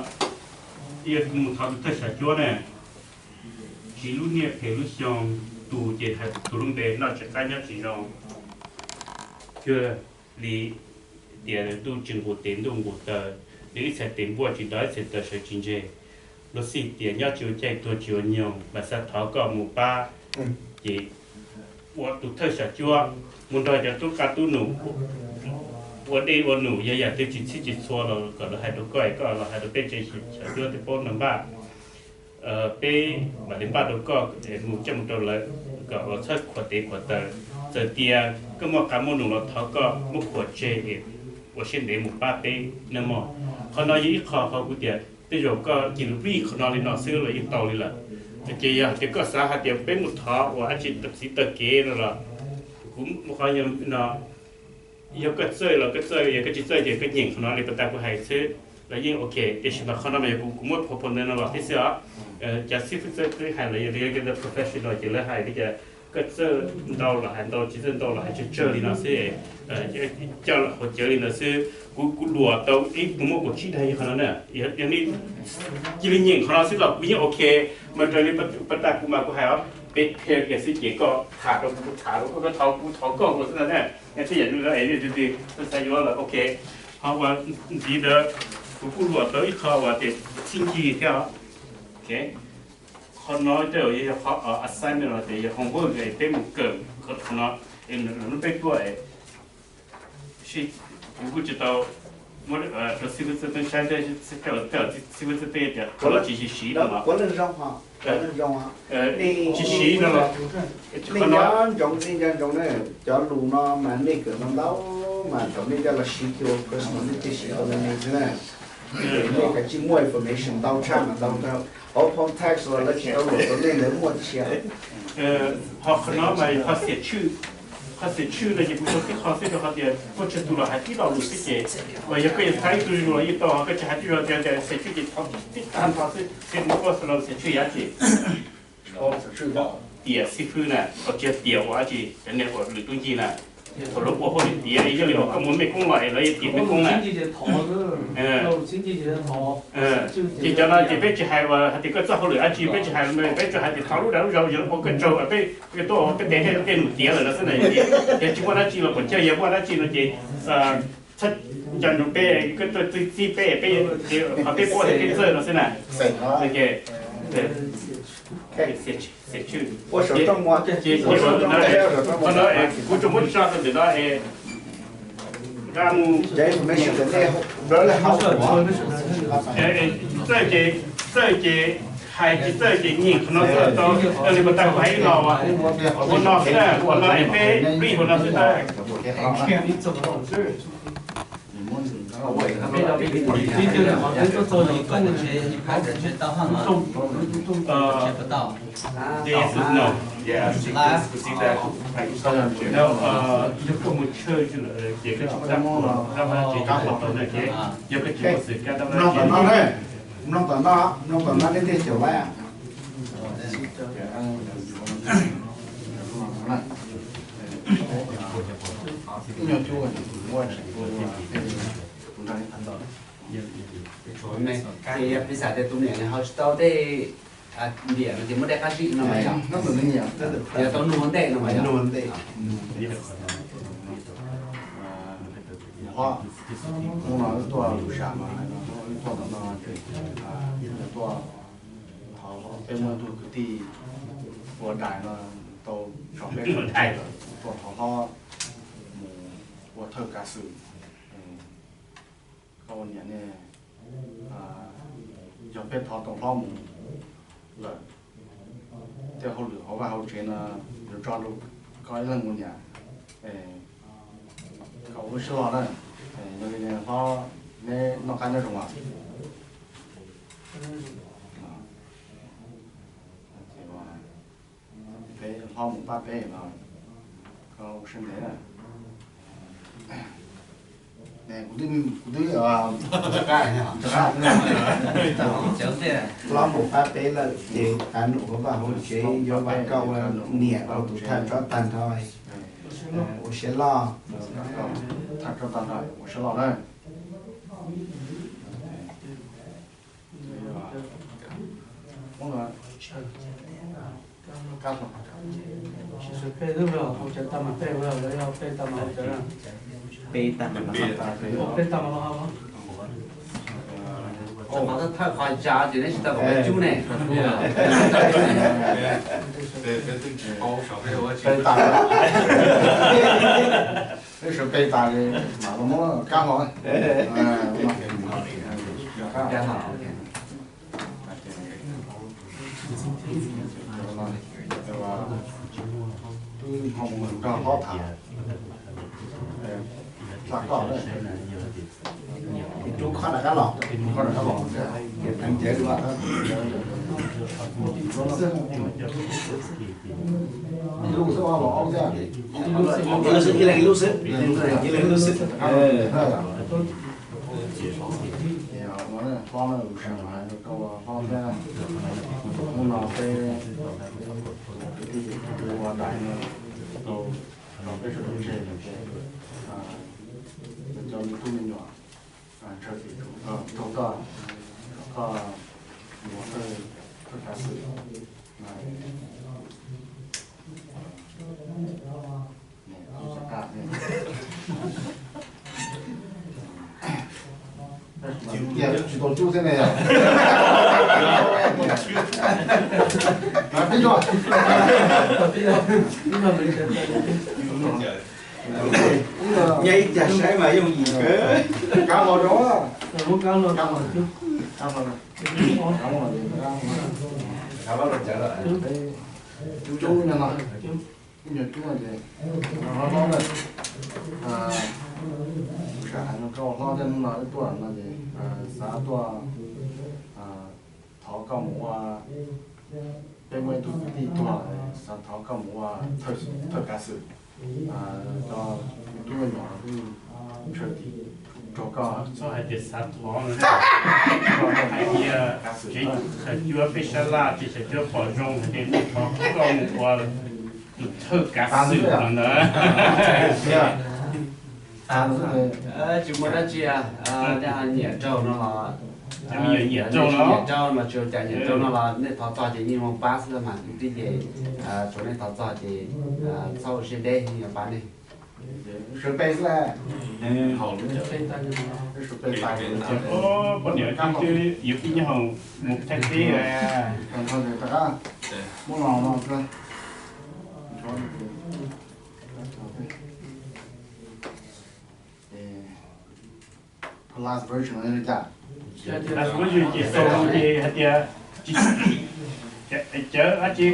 yog mus thov tus thawj xyom cuab ne, siv lub niaj phem lub xyoo, tus ces hais tus lub npe noj tsis qab nyob tsis zoo, cuag li tias ntuj tsis nqus tes ntuj nqus taw, nws ib txhais tes npuaj tsis nto ib txhais taw sawv tsis ntseg. Luag xij tias nyob tsis ua caij tuag tsis ua nyoog, mas xav thov koj mus pab. Ces ua tus thawj xyom cuab, mus nrog cov tub qab tub num ua dej ua num, yog yam twg tsis txhij tsis txhua los kom lawv hais rau koj, koj los hais rau peb tsev xyom cuab thiaj paub npaj. Peb mam li npaj rau koj mus coj mus rau lawv kom los txhawb khuam tes khuam taw. Txawm tias koj muaj qab muaj num los thov koj muab khuam tseg es ua siab ntev mus pab peb nawb mog. Qhov no yog ib qho qhov kuv tias tej zaum koj cia li vij qhov no li no xwb los yeej tau li lawm. Ces yog hais tias koj xav hais tias peb mus thov ua dab tsi txiv taw kev no los, kuv muaj qhov no, yog koj txawj los koj txawj, yog koj tsis txawj ces koj nyeem qhov no li puas tas kuv hais xwb los yeej ok. Tiam sis mas qhov no mas yog kuv, kuv muab proposal no los thiab xwb os. Cov xib fwb txawj twb hais lawm, yog li professional ces lawv hais li cas, koj txawj ntau los hais ntau, tsis txawj ntau los hais tsawg tsawg li no xwb. Coj los hauv cawv li ntawd xwb. Kuv, kuv luam tau ib puas muaj kaum tsib daim yog qhov no na. Yog nej cia li nyeem qhov no xwb los kuv yeej ok. Mas raws li puas tas kuv mas kuv hais os, peb pher kiag xwb ces koj tham rau kuv, kuv tham rau koj, koj thov kuv, kuv thov koj ua xwb na. Yog twb yam li no es nej tus twg xav yuav los ok. Ho uas ntxiv ntawd kuv kuj luam tau ib qho uas tias txij ncig thiab os. Qhov no tej zaum yog qhov assignment los tias yog homework es peb mus kawm qhov no, es lwm hnub peb tuaj es kuv kuj tsis tau muab rau xib fwb Txawj Teeb saib, xib fwb Txawj Teeb tias qhov no tsis siv siv no. Tsis siv no los, nej nco ntsoov, nej nco ntsoov na, cov lus no mas nej kawm ntau ntau mas thaum nej coj los siv ua personal nej thiaj siv tau me me xwb na. Nej kav tsij muaj information ntau tshaj mas ntau ntau. Hauv phone text los lawv tsis tau luam rau nej, lawv muaj tsis. Ho qhov no mas qhov xiam tshwj, qhov xiam tshwj no ces kuv sau tib qho xwb rau qhov tias muaj tsawg tus los hais tib lo lus xwb ces, uas yog koj yuav txhais ib tug lus los yeej tau, ho koj tsis hais tib lo tias xiam tshwj ces thov tib tag nrho xwb, ces kuv muab sau los xiam tshwj yam ces tias xib fwb na, tsis yog tias ua dab tsi, cov niag uas lwm tub ncig na, thaum lawv ua hauj lwm tiav, yog li uas koj mus mej koob los es lawv yuav tias mej koob na. Ces cov no ces peb tsis hais uas hais tias koj txoj hauj lwm dab tsi, peb tsis hais, peb tsuas hais tias thov lub dag lub zog yog ua koj tsaug, peb tuaj ua peb tes tej num tiav lawm no xwb na. Yog tsis muaj dab tsi los puas cawj, yog muaj dab tsi no ces txhob nco ntsoov peb, koj txawj txib peb, peb, qhov peb paub tias peb txawj no xwb na. Ces, ces, ces, qhov no kuv tsuas muab tso rau ntawm no es nqa mus. Txawj ces, txawj ces hais, tsis txawj ces nyeem qhov no xwb los tau. Li puas tas kuv hais ib lo uas ua no xwb na, ua no es peb read ua no xwb na. Yog koj mus church lawm ces koj tsis muaj dab qhuas, dab vaj tsev koj qhuas tau na ces, yog koj tsis muaj xwm kab dab vaj tsev. Mloog tom no, mloog tom no nej thiaj xyaum lawm. Ces yog piv xam tias tus niam nws ho tsis tau tej Ntiam no ces muab dej qab zib no mas yog, yog tau nug ua ntej no mas yog. Nug ua ntej. Hlob, hnub no wb tuaj lus sam mas wb tuaj tom no, tuaj, peb muaj ib tug kwv tij ua dais no tau tso peb sawv daws tuaj thov hlob mus ua thawj kav xwm. Koj ua niam ne, yog peb thov tau hlob mus lawm, tej hauj lwm hauv vaj hauv tsev no yuav tso rau koj ib leeg ua niam, koj ua lub siab loj na. Yog li hlob, neb noj qab nyob zoo os? Peb hlob mus pab peb no, koj ua siab ntev na. Kuv twb, kuv twb, hlob mus pab peb lawm ces qab num hauv vaj hauv tsev yuav vam koj ua niam rau tus thawj tsob tag nrho. Ua siab loj. Thawj tsob tag nrho ua siab loj na. Peb tag mas, qhov thawj qhov cas ces neb tsis tau kom peb cub ne. Peb tag, peb sawv peb tas li mam los muab kab hlo. Twb ho mus nrog hlob tham, tsa koj, rub qhov rov qab los, rub qhov rov qab los, teev cawv dua. Ib lub xwb los ob lub thiab? Ib lub xwb, ib leeg ib lub xwb, ib leeg ib lub xwb. Hlob na, lus sam hais rau koj hlob thiab, hnub no peb ua dais no tau tso peb sawv daws tseg lawm ces cov me tub me nyuam ntshaw tim rau koj, kom koj mus ua thawj kav xwm. Tsis tau cub thiab ne yog? Nyob ib cag saib mas yooj yim kawg. Kab hlo rau, kab hlo, kab hlo, cub no, ib nyuag cub ces hlob na, sam hais no koj ua hlob thiab hnub no wb tuaj no ces xav tuaj thov koj mus ua, peb muaj ib tug kwv tij tuag, xav thov koj mus ua thawj kav xwm. Cov tub me nyuam twb ntshaw tim rau koj. Txhob hais tias xav thov, hais tias tsev xyom cuab peb sab laj tsev xyom cuab pom zoo hais tias thov koj mus ua tus thawj kav xwm no ntag. Tsis muaj dab tsi, nyiam raug no los, nyiam raug no, tsis ua cas, nyiam raug no los nej thov txog ces yeej zoo pab xwb mas kwv tij ces, tsuav nej thov txog ces txhob ua siab deb, yeej yuav pab nej. Sawv peb xwb, poj niam twb yuav tib nyuag mus thaij teb. Muab no no, last version no li cas? Last version ces xaus ces hais tias tsis, cawv dab tsi,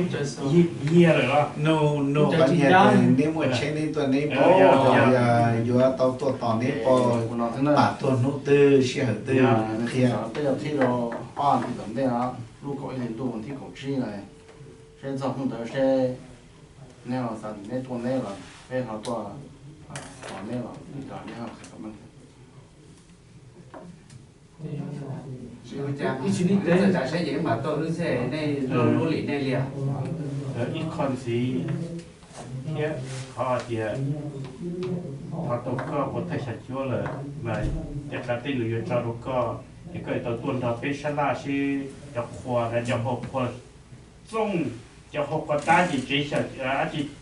yiag lawm los? No, no, qhov tias neb muaj tsheb neb tuaj neb pom, yuav tau tuaj tos neb pom, pam tuaj hnub twg sij hawm twg qhia. Peb yuav qhib rau ob hlis tom ntej, lub kaum ib hlis ntuj thib kaum tsib no, seb txog hnub ntawd seb neb ho xav neb tuaj neb los peb ho tuaj tos neb los neb ho qhia kom meej. Tsis ua cas, txawm tsav seb ces wb mam tuaj wb xwb, nej lub lim nej liam. Ib qho ntxiv thiab, qhov tias thov tau koj ua thawj xyom cuab lawm mas tej qab tej nus yuav tso rau koj, es koj yuav tau tuaj nrog peb sab laj seb cov qhua, cov hau qhua Txooj, cov hu qhov tab ces tsev,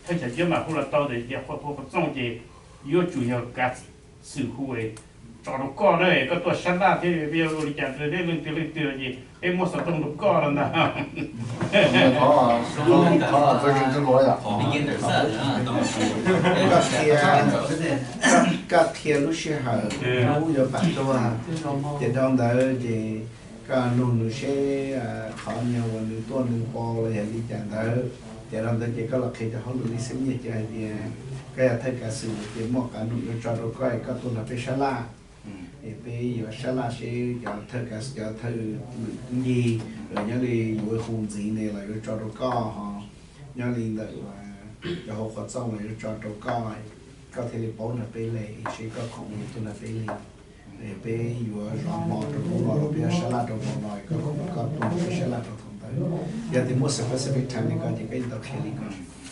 thawj xyom cuab mam hu los tau tias hu qhov txooj ces yuav tsum yog kav xwm hu tso rau koj na, koj tuaj sab laj thiab peb yuav ua li cas rau leej twg leej twg ces peb muab xov tooj rau koj no ntag. Koj qhia lub sij hawm hnub yuav pam tuaj, ces dhau ntawd ces koj nug nws seb qhov nyuag uas nws tuaj nws pom los yog li cas ntawd. Ces dhau ntawd ces koj los qhia cov hauj lwm li xib nyiag ces hais tias koj yog thawj kav xwm ces muaj qab num yuav tso rau koj es koj tuaj nrog peb sab laj. Es peb yuav sab laj seb cov thawj kav, cov thawj lwm kwv yig los nyob li yuav hu ntxiv ne los yuav tso rau koj ho, nyob li ntawm cov hu qhov txooj los yuav tso rau koj, koj thiaj li paub nrog peb li seb koj khoom yuav tuaj nrog peb li. Peb yuav zov hmo rau hnub no los peb yuav sab laj rau hmo no, koj khoom koj tuaj nrog peb sab laj rau thaum ntawd. Yog tias muaj specific time li koj ces koj yeej tau qhia li ko.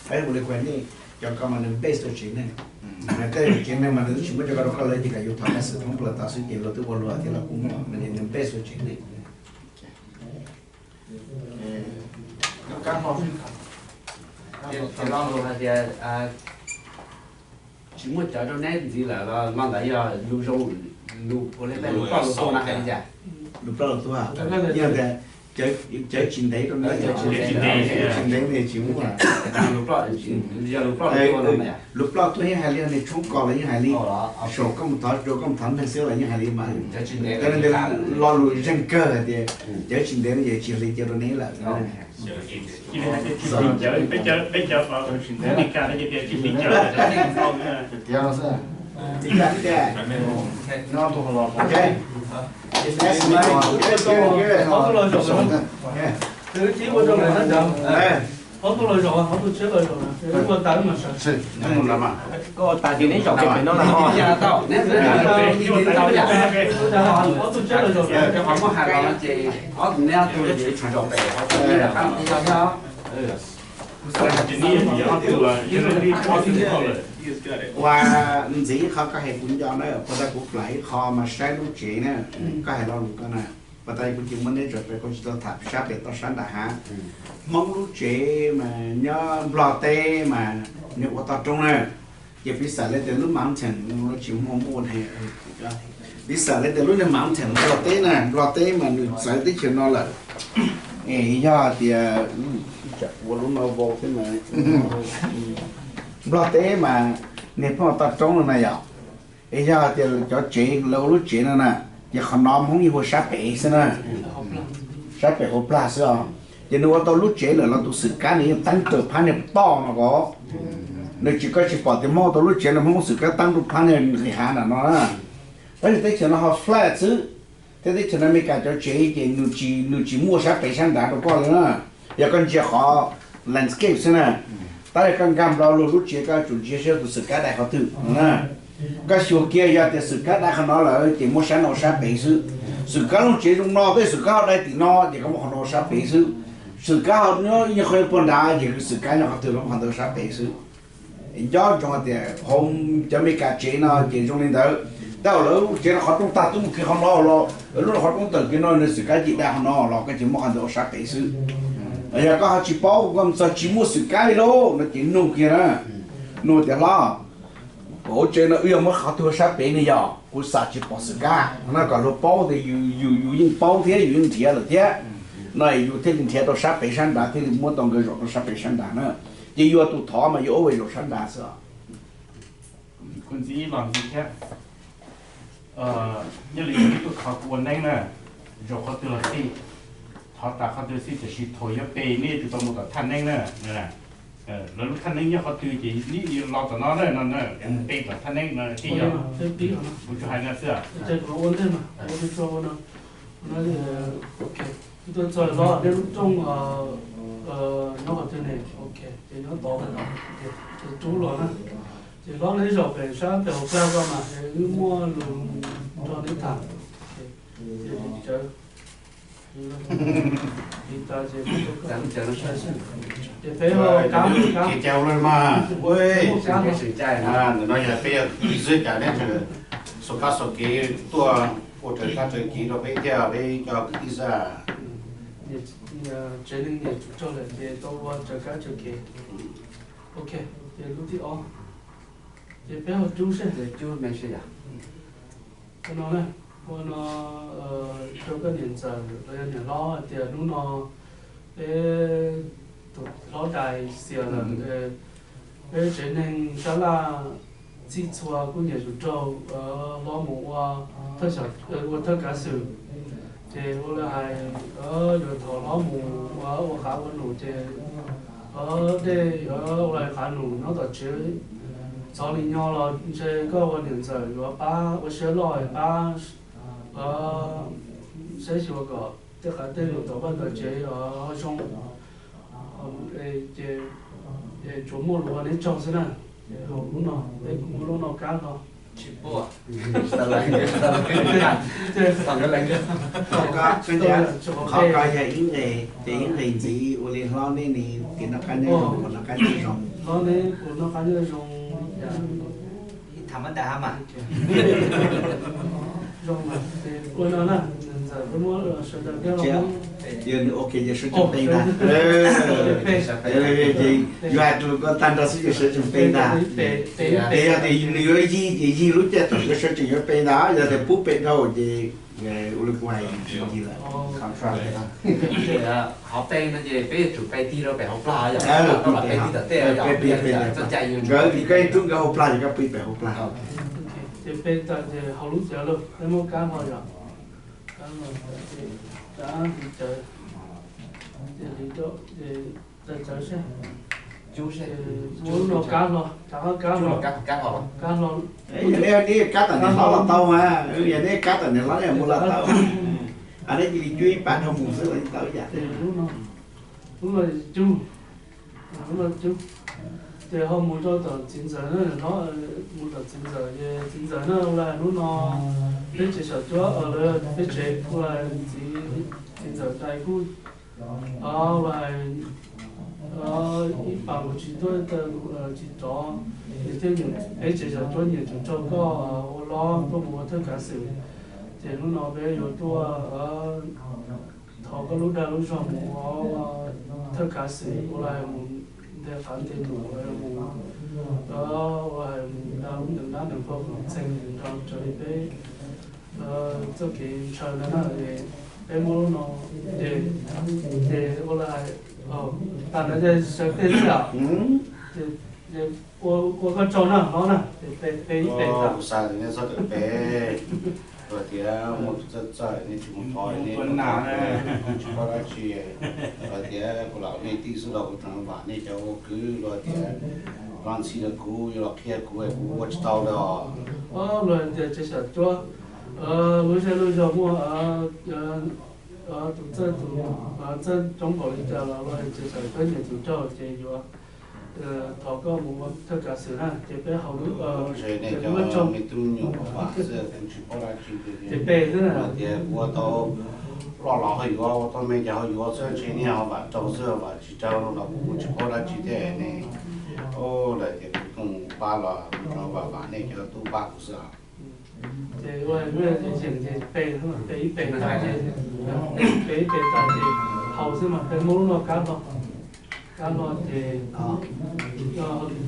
Peb ua li kuv hais nej, cov ko mas nws base rau tsev neeg. Koj yog tsev neeg mas nws twb tsis muab cov ko rau koj lawm ces kom yus thov kav xwm thoob plaws tod xwb ces luag twb ua luag thiab los kuj muaj, nws base rau tsev neeg. Ces lo lus hais tias tsis muaj cawv rau neb ntxiv lawm los lo ntawd yog lus zoo, lus ua li tej lus ploj lus tuag no hais li cas? Lus ploj lus tuag, yog tias cawv tsis ntev rau neb, tsis ntev ne tsis muaj. Lus ploj, yog lus ploj lus tuag no mas, lus ploj tuag yeej hais li, nws tshoob kos los yeej hais li, saum koj mus thov, koj mus thov neeg xwb los yeej hais li mas. Cov no lo lus zeeg kawg hais tias cawv tsis ntev no ces tsis hais li cawv rau neb lawm. Ob tug los zaum, ob tug tshiab los zaum, ua tas mas sawv. Koj ua tas ces neb zaum pem no na. Ob tug tshiab los zaum, cov qhov muab hais los ces ob tug neb ob tug zaum pem, ob tug neb zaum pem. Ua ntxiv ib qho koj hais kuv nco na, puas tas kuv plam ib qho mas saib lub tsev na, koj hais lo lus ko na, puas tas kuv tsis muab neb zaum pem, kuv tsis tau tham sab pem tau sab nram hav. Hmoob lub tsev mas nyob Nplog teb mas nws ua toj roob na, ces piv xam li tias lub mountain no tsis muaj muaj ne, piv xam li tias lub niag mountain Nplog teb na, Nplog teb mas nws txawv teb chaws no lawm. Es yog tias ua lub no vau thiab mas Nplog teb mas niag pheej ua toj roob no na yom. Es yog tias cov tsev lawv ua lub tsev no na, ces qhov no Hmoob yeej hu sab pem xwb na, sab pem hauv plag xwb os. Ces nws ua tau lub tsev lawm los tus xwm kab nws yeej teeb raws phab niag toj no ko. Nws tsis, koj tsis pom tias Hmoob ua tau lub tsev los Hmoob xwm kab teeb rau phab niag nqis hav nram no na. Tab sis teb chaws no ho flat xwb, thiab teb chaws no Amelikas cov tsev ces nws tsis, nws tsis muaj sab pem sab nrad rau koj li na. Yog koj ntsia qhov landscape xwb na, tab sis koj nkag nplo luag lub tsev koj yuav tsum ntsia seb tus xwm kab dai qhov twg na. Koj xyuas kiag yog tias xwm kab dai qhov no lawm ces muab sab no ua sab pem xwb. Xwm kab lub tsev zoo no tej xwm kab ho dai tim no ces koj muab qhov no ua sab pem xwb. Xwm kab ho nyob ib qho puag nrad ces xwm kab nyob qhov twg los muab qhov ntawd ua sab pem xwb. Nco ntsoov hais tias hauv cov Amelikas tsev no ces zoo li ntawd. Tab sis lawv lub tsev no qhov rooj tag twb mus kiag qhov no los, lub no qhov rooj tawm kiag no nws xwm kab cim dai qhov no los koj ces muab qhov ntawd ua sab pem xwb. Yog koj ho tsis paub, koj mus txog tsis muaj xwm kab li lauj no ces nug kiag na. Nug tias hlob, kuv tsev no wb yuav muab qhov twg ua sab pem ne yog? Kuv xam tsis pom xwm kab no kom luag paub tias yus, yus yeej paub thiab yus yeej nrhiav lawm thiab no, yus thiaj li nrhiav tau sab pem sab nrad thiaj li muab tau nkawd zaum rau sab pem sab nrad na. Ces yus ua tus thov mas yus ua zaum sab nrad xwb. Kuv ntxiv ib los ntxiv thiab. Nyob li kuv tuaj thov kuv ua neeb na, zaum qhov twg los xij, thov tas qhov twg xij, tiam sis thaum yuav pe nej yuav tsum tau mus tom thaj neeb na. Lawv lub thaj neeb nyob qhov twg ces neb los tom no na, no na, pe tom thaj neeb no thiaj yog. Kuv tsuas hais no xwb. Tuaj txog hlob nej lub rooj nyob qhov twg ne? Ok, ces nyob tod, ces rub los na. Ces hlob neb zaum pem sab pem hauv plag ko mas wb muaj lus nrog neb tham. Ces li ntawd, ces peb ua kab, kab, ntawm no yog peb yog xwb cas neb xus kab xaus kev tuaj ua raws kab raws kev rau peb thiab peb cov kwv tij xwb. tsev neeg niam tsum raug lawm ces tau ua raws kab raws kev. Ok, ces lub thib ob, ces peb ho cub seb. Ua no na, ua no rau koj niam ntxawm los yog niam hlob hais tias hnub no peb tus hlob dais xiam lawm, peb tsev neeg sab laj txhij txhua kuj niam tsum raug hlob mus ua thawj kav xwm. Ces ua li hais yuav thov hlob mus ua qav ua num ces dej ua li qav num nyob tom tsev, txog li nyo los ntshe koj ua niam ntxawm yuav pab ua siab loj pab saib xyuas kom tej qav tej num tom vaj tom tsev zoo. Ces tsuas muaj lus ua neb tsaug xwb na. Ces hauv lub no peb kuj muaj lub no kab hlo. Qhov ko yog ib nqes, ces ib nqes ntxiv ua li hlob neb ne, ces noj qab nyob zoo, puas noj qab nyob zoo? Hlob neb puas noj qab nyob zoo? Tham mas tas mas. Zoo mas, ces ua no na, ntxawm peb muab sawv daws peb los. Yog nws ok ces sawv tsees peb ntag. Ces yog hais tias koj tag nrho xwb ces sawv tsees peb ntag. Ces yog tias nws yuav yig ces yig lub caij thaum koj sawv tsees yuav peb ntag, yog tias pub pem dhau ces ua li kuv hais yig lawm. Qhov pe no ces peb yuav tsum pe tig rau pem hauv plag yom, pe tig tom tej yom, nkawd koj rub nkawd hauv plag ces koj pw pem hauv plag. Ces pe tas ces hauv lub cawv lawm peb muab kab hlo yom, kab hlo, kab hliv cawv, ces hliv rau, ces cawv seb, muab lub no kab hlo, rov qab kab hlo, kab hlo. Yog neb kab tom niam hlob los tau mas, yog neb kab tom niam hlob neb mus los tau. Neb cia li cub ib pab dhau mus xwb los tau ib yam. Lub no cub, lub no cub. Ces ho mus rau tom txiv ntxawm na, mus tom txiv ntxawm ces txiv ntxawm na ua li hnub no peb tsev xyom cuab, peb tsev ua li txiv, txiv ntxawm dais kuj ua li ib pas lus tsis tuaj, tsis rov, ces thiaj peb tsev xyom cuab nyiam tsum raug koj ua hlob tuaj mus ua thawj kav xwm. Ces hnub no peb yuav tuaj thov koj lub dag lub zog mus ua thawj kav xwm ua li mus nteg qav nteg num mus, ua li mus da lub ntees dab ntees qau kom txheej nrog raws li peb txoj kev ntshaw ntawd na. Peb muab lub no ces, ces ua li hais, tas ntawd ces sawv peb xwb os. Ua koj tsaug na hlob na, ces pe ib pe tas. Kuv xav tias nej txhob kawm peb, luag tias muaj tus txawj txawj nej tsis mus thov nej, tsis paub dab tsi. Luag tias kuv lam ua nej tij xwb los kuv tseem vam nej cov ua kwv, luag tias los ntxhi rau kuv, yuav los qhia kuv, kuv ua tsis tau li os. Luag tias tsev xyom cuab, lub zej lub zog muaj tus txawj, tus txawj coob npaum li cas los luag tsev xyom cuab nyiam tsum raug ces yuav thov koj mus ua thawj kav xwm na, ces peb hauv lub, ces peb muab tsaug, me tub me nyuam vam xwb, kuv tsis paub dab tsi. Ces pe xwb na, tias kuv ua tau loj los ho yuav, ua tau me ces ho yuav xwb, ntshe nej ho vam raug xwb, vam tsis raug los kuv tsis paub dab tsi thiab ne. Lawm tias kuv tuaj mus pab los kuv vam vam nej cov tub pab kuv xwb. Ces ua ntej ces pe, pe ib pe tas ces, pe ib pe tas ces haus xwb mas peb muab lub no kab hlo, kab hlo ces cawv lub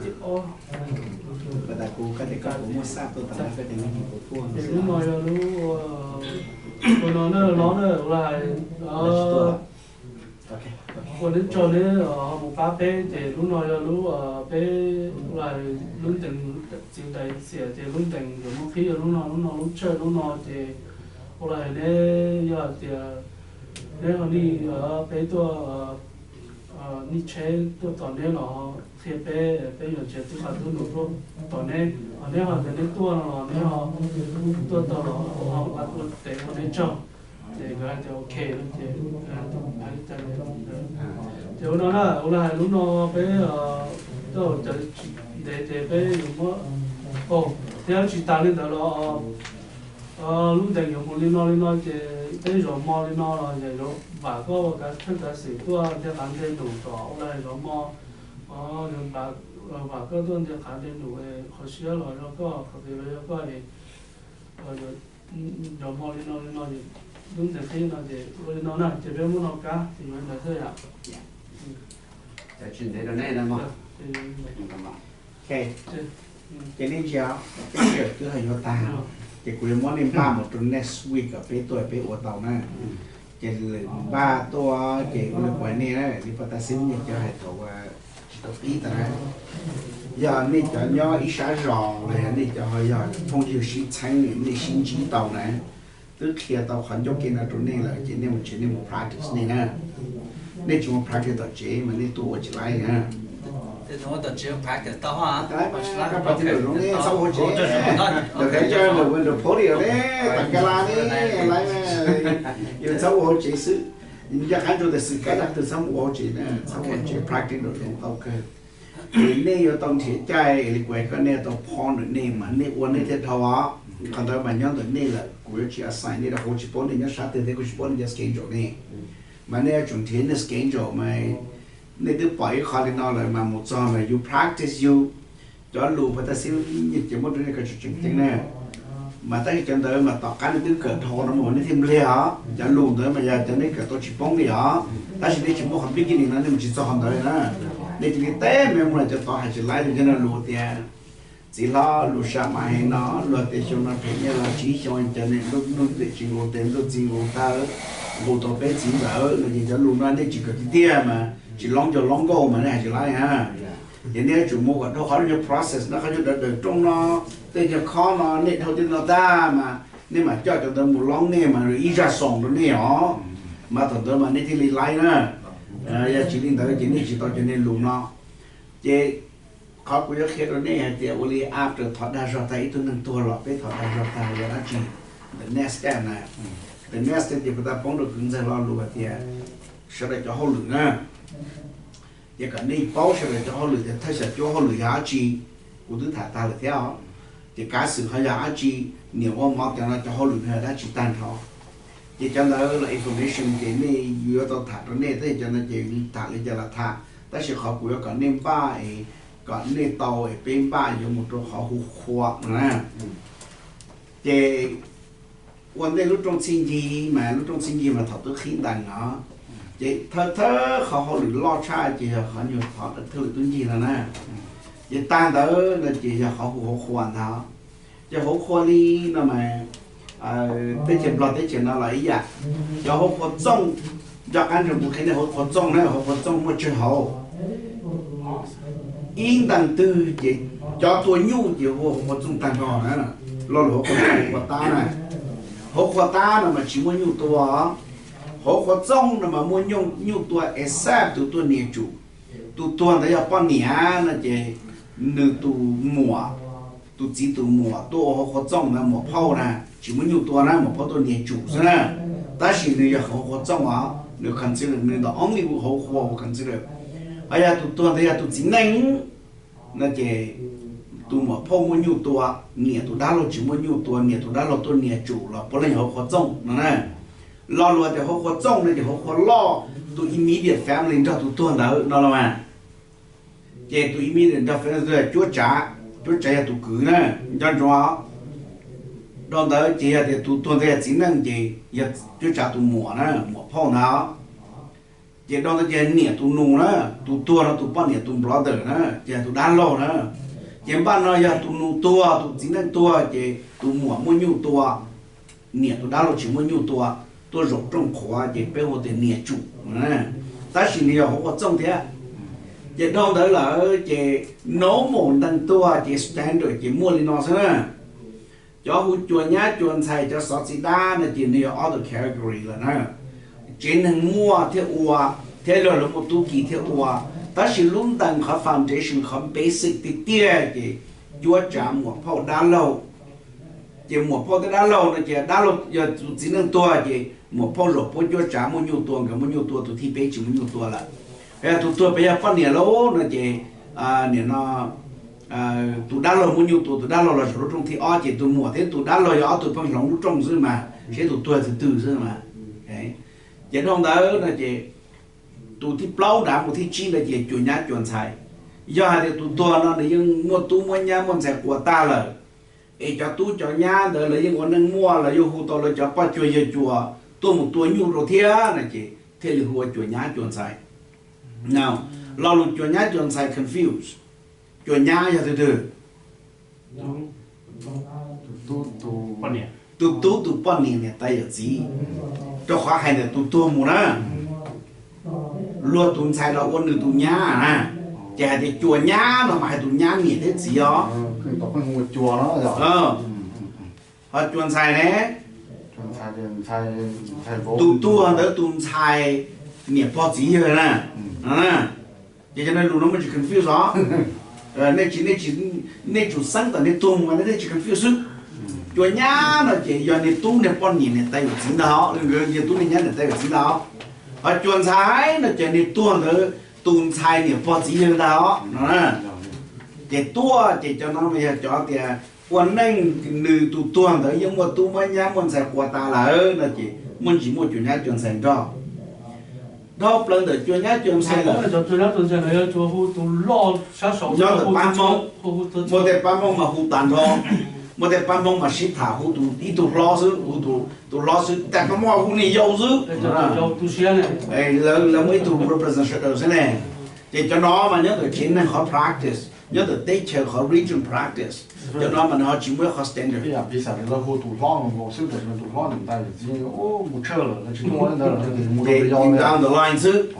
thib ob. Ces lub no yog lub, ua no na hlob na, ua li hais ua neb tsaug neb mus pab peb, ces lub no yog lub peb ua li hais lub ntees txiv dais xiam, ces lub ntees yuav muab qhib yog lub no, lub no lub tshawj lub no ces ua li hais neb yog hais tias neb ho nij peb tuaj, nij tsheb tuaj tos neb los qhia peb, peb yuav nrhiav tib qhov tub num tuaj tos neb, ho neb ho tias neb tuaj no los neb ho tuaj tau los ho ua tes ua neb tsaug. Ces nkawd hais tias ok no ces, ces ua no na, ua li hais lub no peb tuaj cawv tsis ntev ces peb yuav muab, thiab tsis tas li ntawd los lub ntees yuav mus li no li no ces peb zov mo li no los yog yuav vam koj ua kav thawj kav xwm tuaj nteg qav nteg num tom ua li hais zov mo, vam koj tuaj nteg qav nteg num, qhov siab los yog koj, qhov pem los yog koj es zov mo li no li no es Lub ntiaj teb no ces ua li no na, ces peb muab no kab ces yuav ntawd xwb yom. Cov tsis ntev rau nej no mog. Ces nej ntsia, peb sawm twb ho yuav tag, ces kuv yuav muab nej npaj mus rau next week kom peb tuaj peb ua tau na. Ces lwm npaj tuaj ces ua li kuv hais nej na, li pas tas xib nej cov hais thaum tsis tau pib tas na, yog nej cov nyob ib sab zos los yog nej cov ho yog phooj ywg sib txheeb nej sib ntsib tau na, twb qhia tau qhov ncauj kev no rau nej lawm ces nej mus tsev nej mus practice nej na. Nej tsis mus practice tom tsev mas nej tuaj ua tsis laib na. Koj practice lawm zoo ne, txhob ua hauv tsev. Ntawm peb caug ntawm Windows Party ne, tam ka la ne, laib, yus txhob ua hauv tsev xwb. Nco qab ntsoov tias xwm kab dag twg txhob mus ua hauv tsev na, txhob ua hauv tsev, practice lawm zoo tau kawg. Ces nej yuav tau nrhiav caij li kuv hais koj, nej yuav tau phob ntawm nej mas nej ua nej thiaj dhau os. Qhov ntawd mas nyob ntawm nej lawm, kuv yuav tsis assign nej rau hauv, tsis paub nej nyob sab twg thiab kuv tsis paub nej cov schedule ne. Mas nej yuav tsum nrhiav nej schedule mas nej twb pom ib qho li no lawm mas mus txog mas yus practice yus cov lus pas tas xib nej ces muab rau nej kom tseem ceeb na. Mas tab sis cov ntawd mas tom qab nej twb kawm dhau no mus nej thiaj nplig os. Cov lus ntawd mas yog cov nej kawm tau tsis poob li os, tab sis nej tsis muaj qhov beginning no nej mus tsis txog qhov ntawd li na. Nej cia li teb me mus cov tod hais tsis laib li, cov no lus tias txiv hlob lus sam mas heev no, luag tias xyoo no phem nyiaj los tsib xyoo, cov niam ntuj ntuj txim tsis nqus tes ntuj txi nqus taw, nqus tau peb txiv ntxawm no ces cov lus no nej tsis kawm tiag tiag mas tsis loob ncaus loob nkauj mas nej hais tsis laib na. Ces nej yuav tsum mus kom dhau qhov nyuag process no, qhov nyuag daws daws rooj no, tej nyuag khob no nej dhau tej no tag mas nej mam coj cov ntawd mus loob nej mas ib zaj xoom rau nej os. Mas thaum ntawd mas nej thiaj li laib na. Yog tsis li ntawd ces nej tsis tau cov niag lus no. Ces qhov kuv yuav qhia rau nej hais tias ua li after thov dag zog tag, ib tug neeg tuag los peb thov dag zog tag yog dab tsi? The next step na. The next step ces puas tas poob rau kwv ntxawg lo lus hais tias sawv daws cov hauj lwm na. Ces kom nej paub sawv daws cov hauj lwm tias thawj xyom cuab hauj lwm yog dab tsi, kuv twb tham tag lawm thiab os. Ces kav xwm ho yog dab tsi, niam ua mov tias no cov hauj lwm no yog dab tsi tag nrho. Ces cov ntawd los information ces nej yuav tau tham rau nej, tab sis cov no ces tham li cas los tham, tab sis qhov kuv yuav kom nej npaj es kom nej tau es peb npaj yuav mus rau qhov hu qhua no na. Ces ua ntej lub rooj txhij ncig mas, lub rooj txhij ncig mas thaum twb qhib ntees no, ces thawj thawj qhov hauj lwm loj tshaj ces yog qhov nyuag thov thawj lwm tub ncig no na. Ces tag ntawd no ces yog qhov hu hauv qhua ntag. Ces hauv qhua li no mas teb chaws Nplog teb chaws no los ib yam. Cov hauv qhua txooj, nco qab ntsoov kuv qhia nej hauv qhua txooj na, hauv qhua txooj muaj tsawg hauv. Ib ntees twg ces cov tua nyuj ces hu hauv qhua txooj tag nrho na. Lo lus hauv qhua txooj hauv qhua tab na. Hauv qhua tab no mas tsis muaj nyuj tua. Hauv qhua txooj no mas muaj nyuj tua except tus tuag niam tsum. Tus tuag ntawd yog poj niam no ces nws tus muam, tus txiv tus muam tuaj ua hauv qhua txooj ntawd, muam phauj na, tsis muaj nyuj tua na, muam phauj tuaj niam tsum xwb na. Tab sis nws yog hauv qhua txooj os, nws consider nws the only hauv qhua uas consider. Ho yog tus tuag ntawd yog tus txiv neej no ces tus muam phauj muaj nyuj tua, niam tus dab laug tsis muaj nyuj tua, niam tus dab laug tuaj niam tsum los puav leej yog hauv qhua txooj no na. Lo lus tias hauv qhua txooj no ces hauv qhua loj, tus immediate family nrog tus tuag ntawd no los mas. Ces tus immediate nrog family cuab tsav, cuab tsav yog tus kwv na, nco ntsoov. Dhau ntawd ces yog tias tus tuag ntawd yog txiv neej ces yog cuab tsav tus muam na, muam phauj ntawd. Ces dhau ntawd ces niam tus nus na, tus tuag no tus poj niam tus brother na, ces yog tus dab laug na. Ces npaj no yog tus nus tuag, tus txiv neej tuag ces tus muam muaj nyuj tua, niam tus dab laug tsis muaj nyuj tua, tuaj zaum rooj qhuav ces peb hu tias niam tsum. Tab sis nws yog hauv qhua txooj thiab. Ces dhau ntawd lawm ces normal ntees tuag ces standard ces muaj li no xwb na. Cov hu cua nyab cua ntxhais, cov xov txiv dab no ces nws yog other category lawm na. Tsev neeg muaj thiaj ua, thiab luag lawv muaj tub ki thiaj ua. Tab sis lub ntees qhov foundation qhov basic tiag tiag ces cuab tsav muam phauj dab laug. Ces muam phauj thiab dab laug no ces dab laug yog tus txiv neej tuag ces muam phauj zaum puab cuab tsav muaj nyuj tua, nkawd muaj nyuj tua, tus thib peb tsis muaj nyuj tua lawm. Yog tus tuag pem yog poj niam lauj no ces nim no tus dab laug muaj nyuj tua, tus dab laug los zaum lub rooj thib ob ces tus muam thiab tus dab laug yog ob tug pheej hloov lub rooj xwb mas, seb tus tuag twg twg xwb mas. Ces dhau ntawd no ces tus thib plaub nrad mus thib tsib ntawd ces cua nyab cua ntxhais. Yog hais tias tus tuag no nws yeej muaj tub muaj nyab muaj ntxhais quas tag lawm, es cov tub cov nyab ntawd lawv yeej ua neej muaj, lawv yeej hu tau lawv cov poj cuag yawg cuas, tuaj mus tua nyuj rau thiab no ces thiaj li hu ua cua nyab cua ntxhais. Lo lus cua nyab cua ntxhais confuse. Cua nyab yog tus twg? Tus tub tus poj niam niam tais yawm txiv, rau qhov hais ntawm tus tuag mus na. Luag tus ntxhais los ua nws tus nyab na, ces hais tias cua nyab no mas hais tus nyab niam thiab txiv os. Ho cua ntxhais ne? Tus tuag ntawd tus ntxhais niam pog txiv yawg na. Ces cov no lus no muaj tsis confuse os. Nej tsis, nej tsum xeeb tom niag tuag mus mas nej thiaj tsis confuse xwb. Cua nyab no ces yog niag tub niag poj niam niam tais yawm txiv ntag os, nkawd niag tub niag nyab niam tais yawm txiv ntag os. Ho cua ntxhais no ces niag tuag ntawd tus ntxhais niam pog txiv yawg ntag os no. Ces tuaj ces cov no mas yog cov tias ua neej nws tus tuag ntawd yeej muaj tub muaj nyab muaj ntxhais quas tas lawm no ces muaj ntsis muaj cua nyab cua ntxhais nrog. Dhau plaws ntawm cua nyab cua ntxhais lawm, nyob ntawm pab Hmoob, muaj tej pab Hmoob mas hu tas nrho, muaj tej pab Hmoob mas sib tham hu tus ib tug hlob xwb, hu tus hlob xwb, tas koj muaj hu niag yau xwb. Lawv muaj ib tug represent sawv daws xwb ne. Ces cov no mas nyob ntawm tsev neeg qhov practice, nyob ntawm teb chaws qhov region practice, cov no mas nws ho tsis muaj ib qhov standard. Down the line xwb.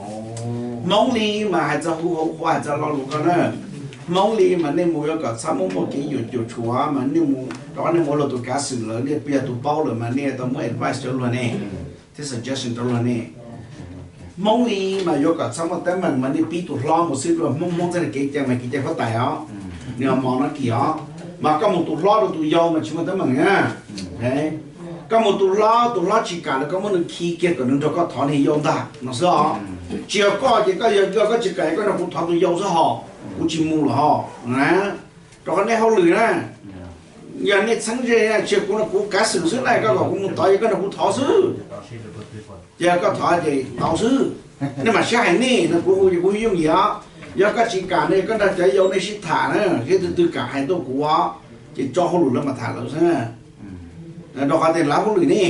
Hmoob li mas hais txog hu hauv qhua hais txog lo lus ko na, Hmoob li mas nej mus yuav kom txhob muaj muaj kev yuam cuam tshuam mas nej mus rau qhov nej mus ua luag tus kav xwm lawm, nej yog tus paub lawm mas nej tau muab advice rau luag ne, thiab suggestion rau luag ne. Hmoob li mas yuav kom txhob muaj teeb meem mas nej pib tus hlob mus xwb, rau Hmoob, Hmoob txoj kev cai mas kev cai huab tais os, nws mos no kis os. Mas koj mus tus hlob rau tus yau mas tsis muaj teeb meem na. Koj mus tus hlob, tus hlob tsis kam lawm koj muab nws khi kiag kom nws nrog koj thov niag yau ntag no xwb os. Tsis yog koj ces koj yog koj tsis kam koj nrog kuv thov tus yau xwb hos, kuv tsis mus lawm hos. Rau qhov nej hauj lwm na, yog nej txheeb ze, tsis yog kuv no kuv kav xwm xwb na, koj kom kuv mus thov ces koj nrog kuv thov xwb. Ces koj thov ces tau xwb. Nej mam sib hais nej no, kuv hu ces kuv yooj yim os. Yog koj tsis kam ne, koj nrog cov yau nej sib tham na, thiab tus twg kam hais tuaj kuv os, ces tso hauj lwm lawv mam tham lawv xwb. Rau qhov tias lawv hauj lwm ne.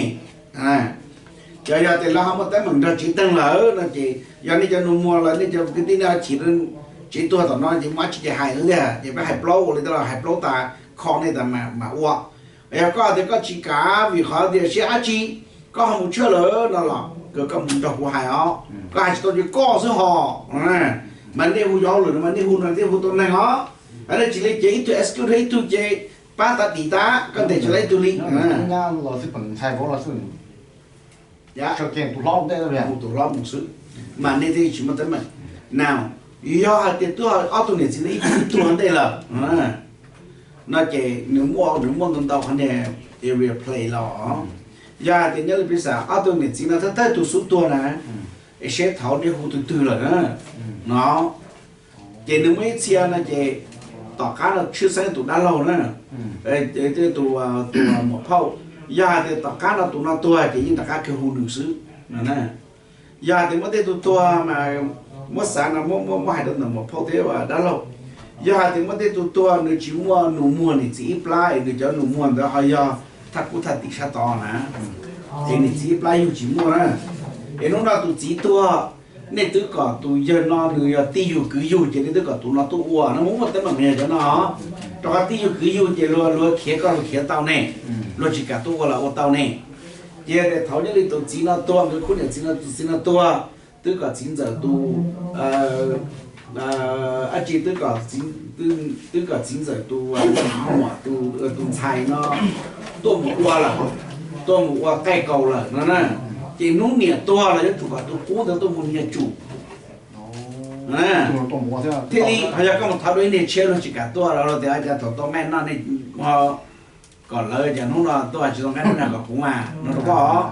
Ces yog tias lawv ho muaj teeb meem nrog tsev neeg lawm no ces yog nej cov nus muag los nej cov kwv tij nej ho chim, tsev tuag tom no ces muaj dab tsi ces hais tiag, ces peb hais plaub ua li tej los hais plaub tas, kho nej tas mam ua. Yog koj tias koj tsis kam vim qhov tias siab dab tsi, koj ho mus tshaj lawm no los koj mus nrog kuv hais os, koj hais tsis tau ces koj xwb hos. Mas nej hu yov lawm no mas nej hu no nej hu tau neeg os. Nej tsis li ces ib tug excuse ib tug ces pab tas dim tas, koj ntes tsis tau ib tug li. Mus tus hlob mus xwb, mas nej thiaj tsis muaj teeb meem. Now, yog hais tias twb ob tug niam txiv no ib tug tuag ntej lawm no ces nws muaj, nws muaj ntau ntau qhov niag area play los. Yog hais tias nyob li piv xam ob tug niam txiv no thawj thawj tus xub tuag na, es seb thaum nej hu tus twg lawm na, no ces nws muaj ib txhia no ces tom qab no tshwj xeeb tus dab laug na, tus, tus muam phauj, yog hais tias tom qab no tus no tuag ces yeej rov qab kiag hu nws xwb no. Yog hais tias muaj tej tug tuag mas muab xav no muab, muab hais rau ntawm muam phauj thiab dab laug. Yog hais tias muaj tej tug tuag nws tsis muaj nus muag niam txiv ib plab es nws cov nus muag ntawd ho yog thaj kub thaj tim sab tod na, es niam txiv ib plab yug tsis muaj na, es hnub no tus txiv tuag, nej twb kom tus yawg no nws yog tij yug kwv yug ces nej twb kom tus no tuaj ua no, muaj muaj teeb meem yog cov no. Rau qhov tij yug kwv yug ces luag, luag khiav koj luag khiav tau ne, luag tsis kam tuaj ua los ua tau ne. Ces yog tias thaum nyob li tus txiv no tuag, nkawd khub niam txiv no, tus txiv no tuag, twb kom txiv ntxawm tus, ab tsi, twb kom txiv ntxawm tus muam, tus ntxhais no tuaj mus ua lawm, tuaj mus ua qaij kaus lawm no na. Ces hnub niam tuag los yuav tsum kom tus qub ntawd tuaj mus niag tsum. Thiaj li ho yog koj mus thov dua ib niag tshiab luag tsis kam tuaj los tias cas thaum tau nqaij noj nej kom lawv cas hnub no tuaj tsis tau nqaij noj kom kuv mas no rau koj.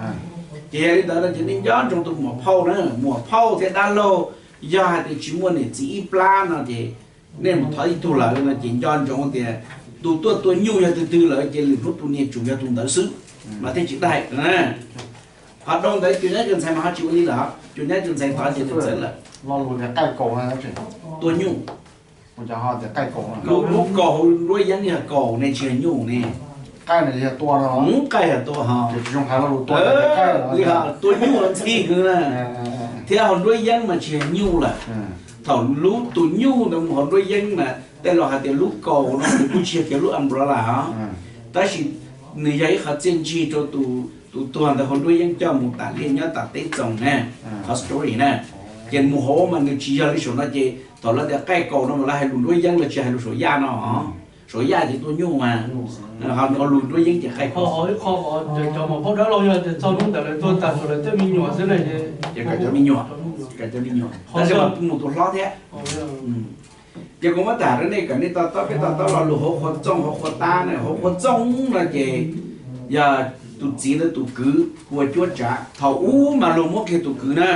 Ces yog li ntawd no ces nej nco ntsoov tus muam phauj na, muam phauj thiab dab laug, yog hais tias tsis muaj niam txiv ib plab no ces nej mus thov ib tug lawm no ces nco ntsoov tias tus tuaj tua nyuj yog tus twg lawm ces lwm hnub tus niag tsum yog tus ntawd xwb, mas thiaj tsis daig. Qhov dhau ntawd cua nyab cua ntxhais mas ho tsis ua li lawm, cua nyab cua ntxhais tod ces txawv lawm. Tua nyuj, lub kaus hauv nruab yeeb yog kaus ne tsis yog nyuj ne. Qaij no yog tua no, qaij yog tua ho, tua nyuj ntxhi na, thiab hauv nruab yeeb mas tsis yog nyuj lawm. Thaum lub tus nyuj ntawd mus hauv nruab yeeb mas tej laus hais tias lub kaus no nws kuj tsis yog kiag lub umbrella os, tab sis nws yog ib qhov txiaj ntsig rau tus tuag ntawd hauv nruab yeeb coj mus tas liaj nyob tas teb txoos na, qhov story na. Ces mus hauv mas nws tsis yog li saum no ces thaum lawv tias qaij kaus no mas lawv hais lus nruab yeeb los tsis hais lus saum yaj no. Saum yaj ces tua nyuj mas, ho lus nruab yeeb ces qaij kaus. Cov muam phauj dab laug yog tias txog hnub ntawd lawv tuag tas tshuav lawv tej me nyuam xwb na, ces kom cov me nyuam, kom cov me nyuam, tab sis mas mus tus hlob thiab. Ces kuv muab tham rau nej kom nej to taub, peb to taub lo lus hauv qhua txooj hauv qhua tab na. Hauv qhua txooj no ces yog tus txiv ntawd tus kwv ua cuab tsav. Thaum ub mas luag muab kiag tus kwv na,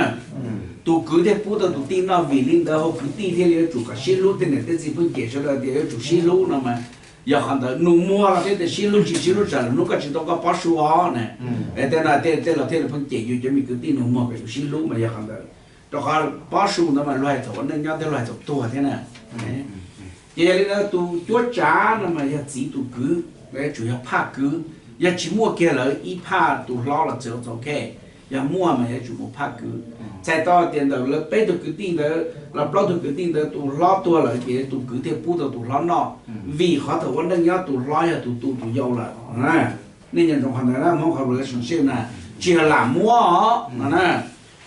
tus kwv thiaj pub tau tus tij noj. Vim li ntawd hauv kwv tij thiaj li yuav tsum kom sib hlub. Tej niam tej txiv pheej cem sawv daws tias yuav tsum sib hlub no mas yog qhov ntawd. Nus muag los thiaj tias sib hlub tsis sib hlub tsam lwm hnub koj tsis tau koj pob su os na. Tej no tej laus thiaj li pheej cem yus cov me kwv tij nus muag kom yus sib hlub mas yog qhov ntawd. Rau qhov pob su ntawd mas luag hais thaum ua neej nyob thiab luag hais thaum tuag thiab na. Ces yog li ntawd tus cuab tsav no mas yog txiv tus kwv, yuav tsum yog phaj kwv. Yog tsis muaj kiag lawv ib phaj tus hlob los txawm txaus ke, yog muaj mas yuav tsum mus phaj kwv. Txhais tau tias ntawm lawv peb tug kwv tij ntawd los plaub tug kwv tij ntawd tus hlob tuag lawm ces tus kwv thiaj pub tau tus hlob noj, vim qhov thaum ua neej nyob tus hlob yog tus tu tus yau lawm. Nej nco ntsoov qhov ntawd na, Hmoob qhov relationship na, tsis yog lam muab os no na.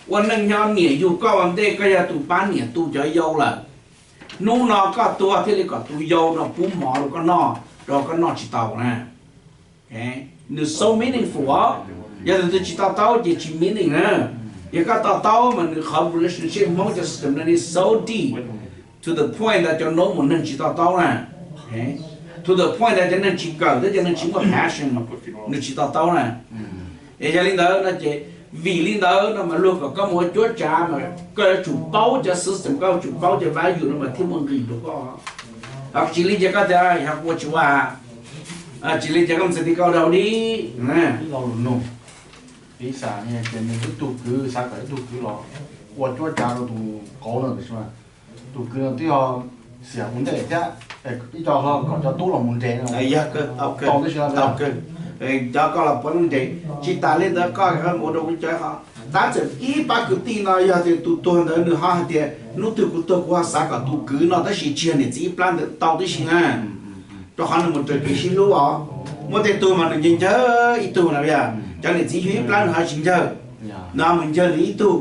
Ua neej nyob niam yug koj ua ntej koj yog tus pab niam tu cov yau lawm. Hnub no koj tuag thiaj li kom tus yau no pub mov rau koj noj, rau koj noj tsis tau na. Nws so meaningful os. Yog tus twg tsis to taub ces tsis meaning na. Yog koj to taub mas nws qhov relationship Hmoob cov system no li so deep, to the point ntawd cov no mus neeg tsis to taub na. To the point ntawd cov neeg tsis kawm thiab cov neeg tsis muaj passion, nws tsis to taub na. Es yog li ntawd no ces, vim li ntawd no mas luag kom koj mus ua cuab tsav mas koj yuav tsum paub cov system, koj yuav tsum paub cov value no mas thiaj muaj nqis rau koj. Ho tsis li ces koj tias yog kuv ua tsis ua, tsis li ces koj mus txais ti koj dau li. Ib lo lus nug, ib xav ces nws twb tug kwv, xav kom ib tug kwv los ua cuab tsav rau tus qauv no, tus kwv no twb yog xiam ua ntej thiab, ib co hlo kom cov tub los mus nres no. Yog, tau tib si, tau, cov koj los puav leej nres. Tsis tas li ntawd koj ua rau kuv cov ho, tab txawm ib pab kwv tij no yog tias tus tuag ntawd nws ho hais tias hnub twg kuv tuag kuv ho xav kom tus kwv no, tab sis tsis yog niam txiv ib plab ntawd tau tib si na. Rau qhov nws mus raws kev sib hlub os. Muaj tej tug mas nws ncaws ncaws ib tug na, cov niam txiv yug ib plab nws ho tsis ncaws, nws ho mus ncaws nws ib tug.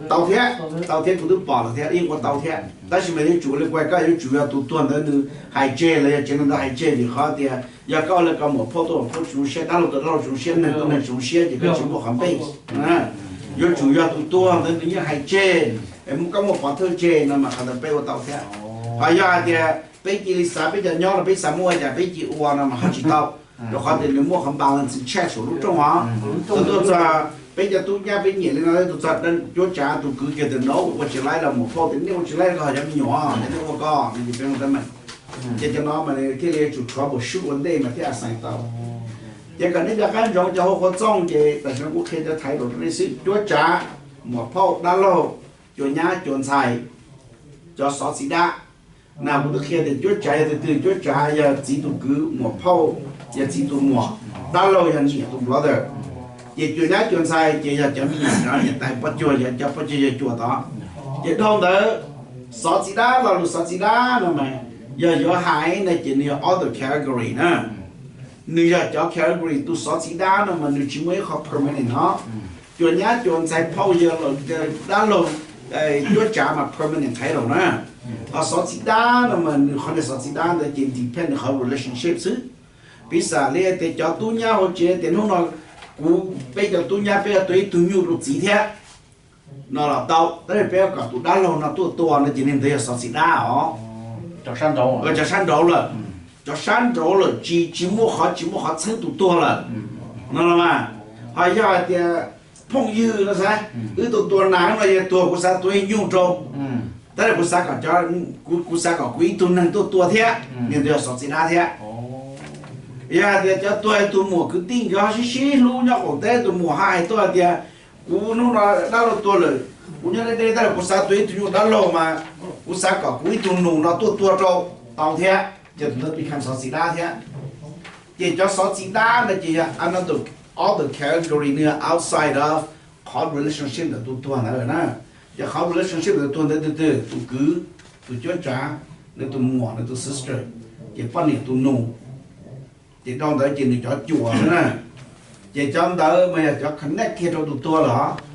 Tau thiab, tau thiab, kuv twb pom lawm thiab, yeej ua tau thiab. Tab sis mas yuav tsum li kuv hais, koj yuav tsum yog tus tuag ntawd nws hais tseg los yog tsev neeg ntawd hais tseg, vim qhov tias yog koj ua li ko muam phauj tuaj muam phauj tsis zoo siab, dab laug tuaj dab laug tsis zoo siab, neeg tuaj neeg tsis zoo siab ces koj tsis muaj qhov npe. Yuav tsum yog tus tuag ntawd nws yeej hais tseg, es muaj koj muaj pov thawj tseg no mas qhov ntawd peb ua tau thiab. Ho yog hais tias peb cia li xav peb cov nyob los peb xav muaj ua cas peb cia ua no mas ho tsis tau. Rau qhov tias nws muaj qhov balance check saum lub rooj os. Tuaj txog peb cov tub nyab peb nyiam li no, tuaj txog cuab tsav tus kwv kiag tias no ua tsis laib los muam phauj tias nej ua tsis laib koj ho cov me nyuam, nej ua koj, ces peb ua teeb meem. Ces cov no mas thiaj li yuav tsum troubleshoot ua ntej mas thiaj assign tau. Ces kom nej nco qab ntsoov cov hauv qhua txooj ces tam sim no kuv qhia cov title rau nej xwb: cuab tsav, muam phauj, dab laug, cua nyab cua ntxhais, cov xov txiv dab. Na kuv twb qhia tias cuab tsav yog tus twg? Cuab tsav yog txiv tus kwv, muam phauj yog txiv tus muam, dab laug yog niam tus brother. Ces cua nyab cua ntxhais ces yog cov me nyuam, niam tais poj cuag, yog cov poj cuag yog cua tod. Ces dhau ntawd, xov txiv dab, lo lus xov txiv dab no mas yog yuav hais no ces nws yog other category na. Nws yog cov category tus xov txiv dab no mas nws tsis muaj ib qho permanent no. Cua nyab cua ntxhais phauj yawg dab laug cuab tsav mas permanent title na. Ho xov txiv dab no mas nws qhov niag xov txiv dab ntawd ces depend nws qhov relationship xwb. Piv xam li tias cov tub nyab hauv tsev tias hnub no kuv, peb cov tub nyab peb yuav tua ib tug nyuj rau txiv thiab no los tau, tab sis peb yuav kom tus dab laug no tuaj tua no ces niag ntawd yog xov txiv dab os. Cov sab nraud lawm, cov sab nraud lawm tsis, tsis muaj qhov, tsis muaj qhov txheeb tus tuag lawm no los mas. Ho yog hais tias phooj ywg no xav, wb tua tua nas no yog tuag kuv xav tua ib nyuj rau, tab sis kuv xav kom, kuv xav kom kuv ib tug neeg tuaj tua thiab, niag ntawd yog xov txiv dab thiab. Yog hais tias cov tuag tus muam kwv tij nkawd ho sib sib hlub nyob qaum teb, tus muam ho hais tuaj hais tias kuv hnub no dab laug tuag lawm, kuv nyob deb deb tab sis kuv xav tua ib tug nyuj dab laug mas kuv xav kom kuv ib tug nus no tuaj tua rau, tau thiab, ces tus ntawd become xov txiv dab thiab. Ces cov xov txi dab ntawd ces yog another, other category, nws yog outside of qhov relationship ntawm tus tuag ntawd na. Ces qhov relationship ntawm tus tuag ntawd tus twg? Tus kwv, tus cuab tsav, nws tus muam, nws tus sister, ces poj niam tus nus. Ces dhau ntawd ces nws cov cuam xwb na. Ces cov ntawd mas yog cov connect kiag rau tus tuag lawm os.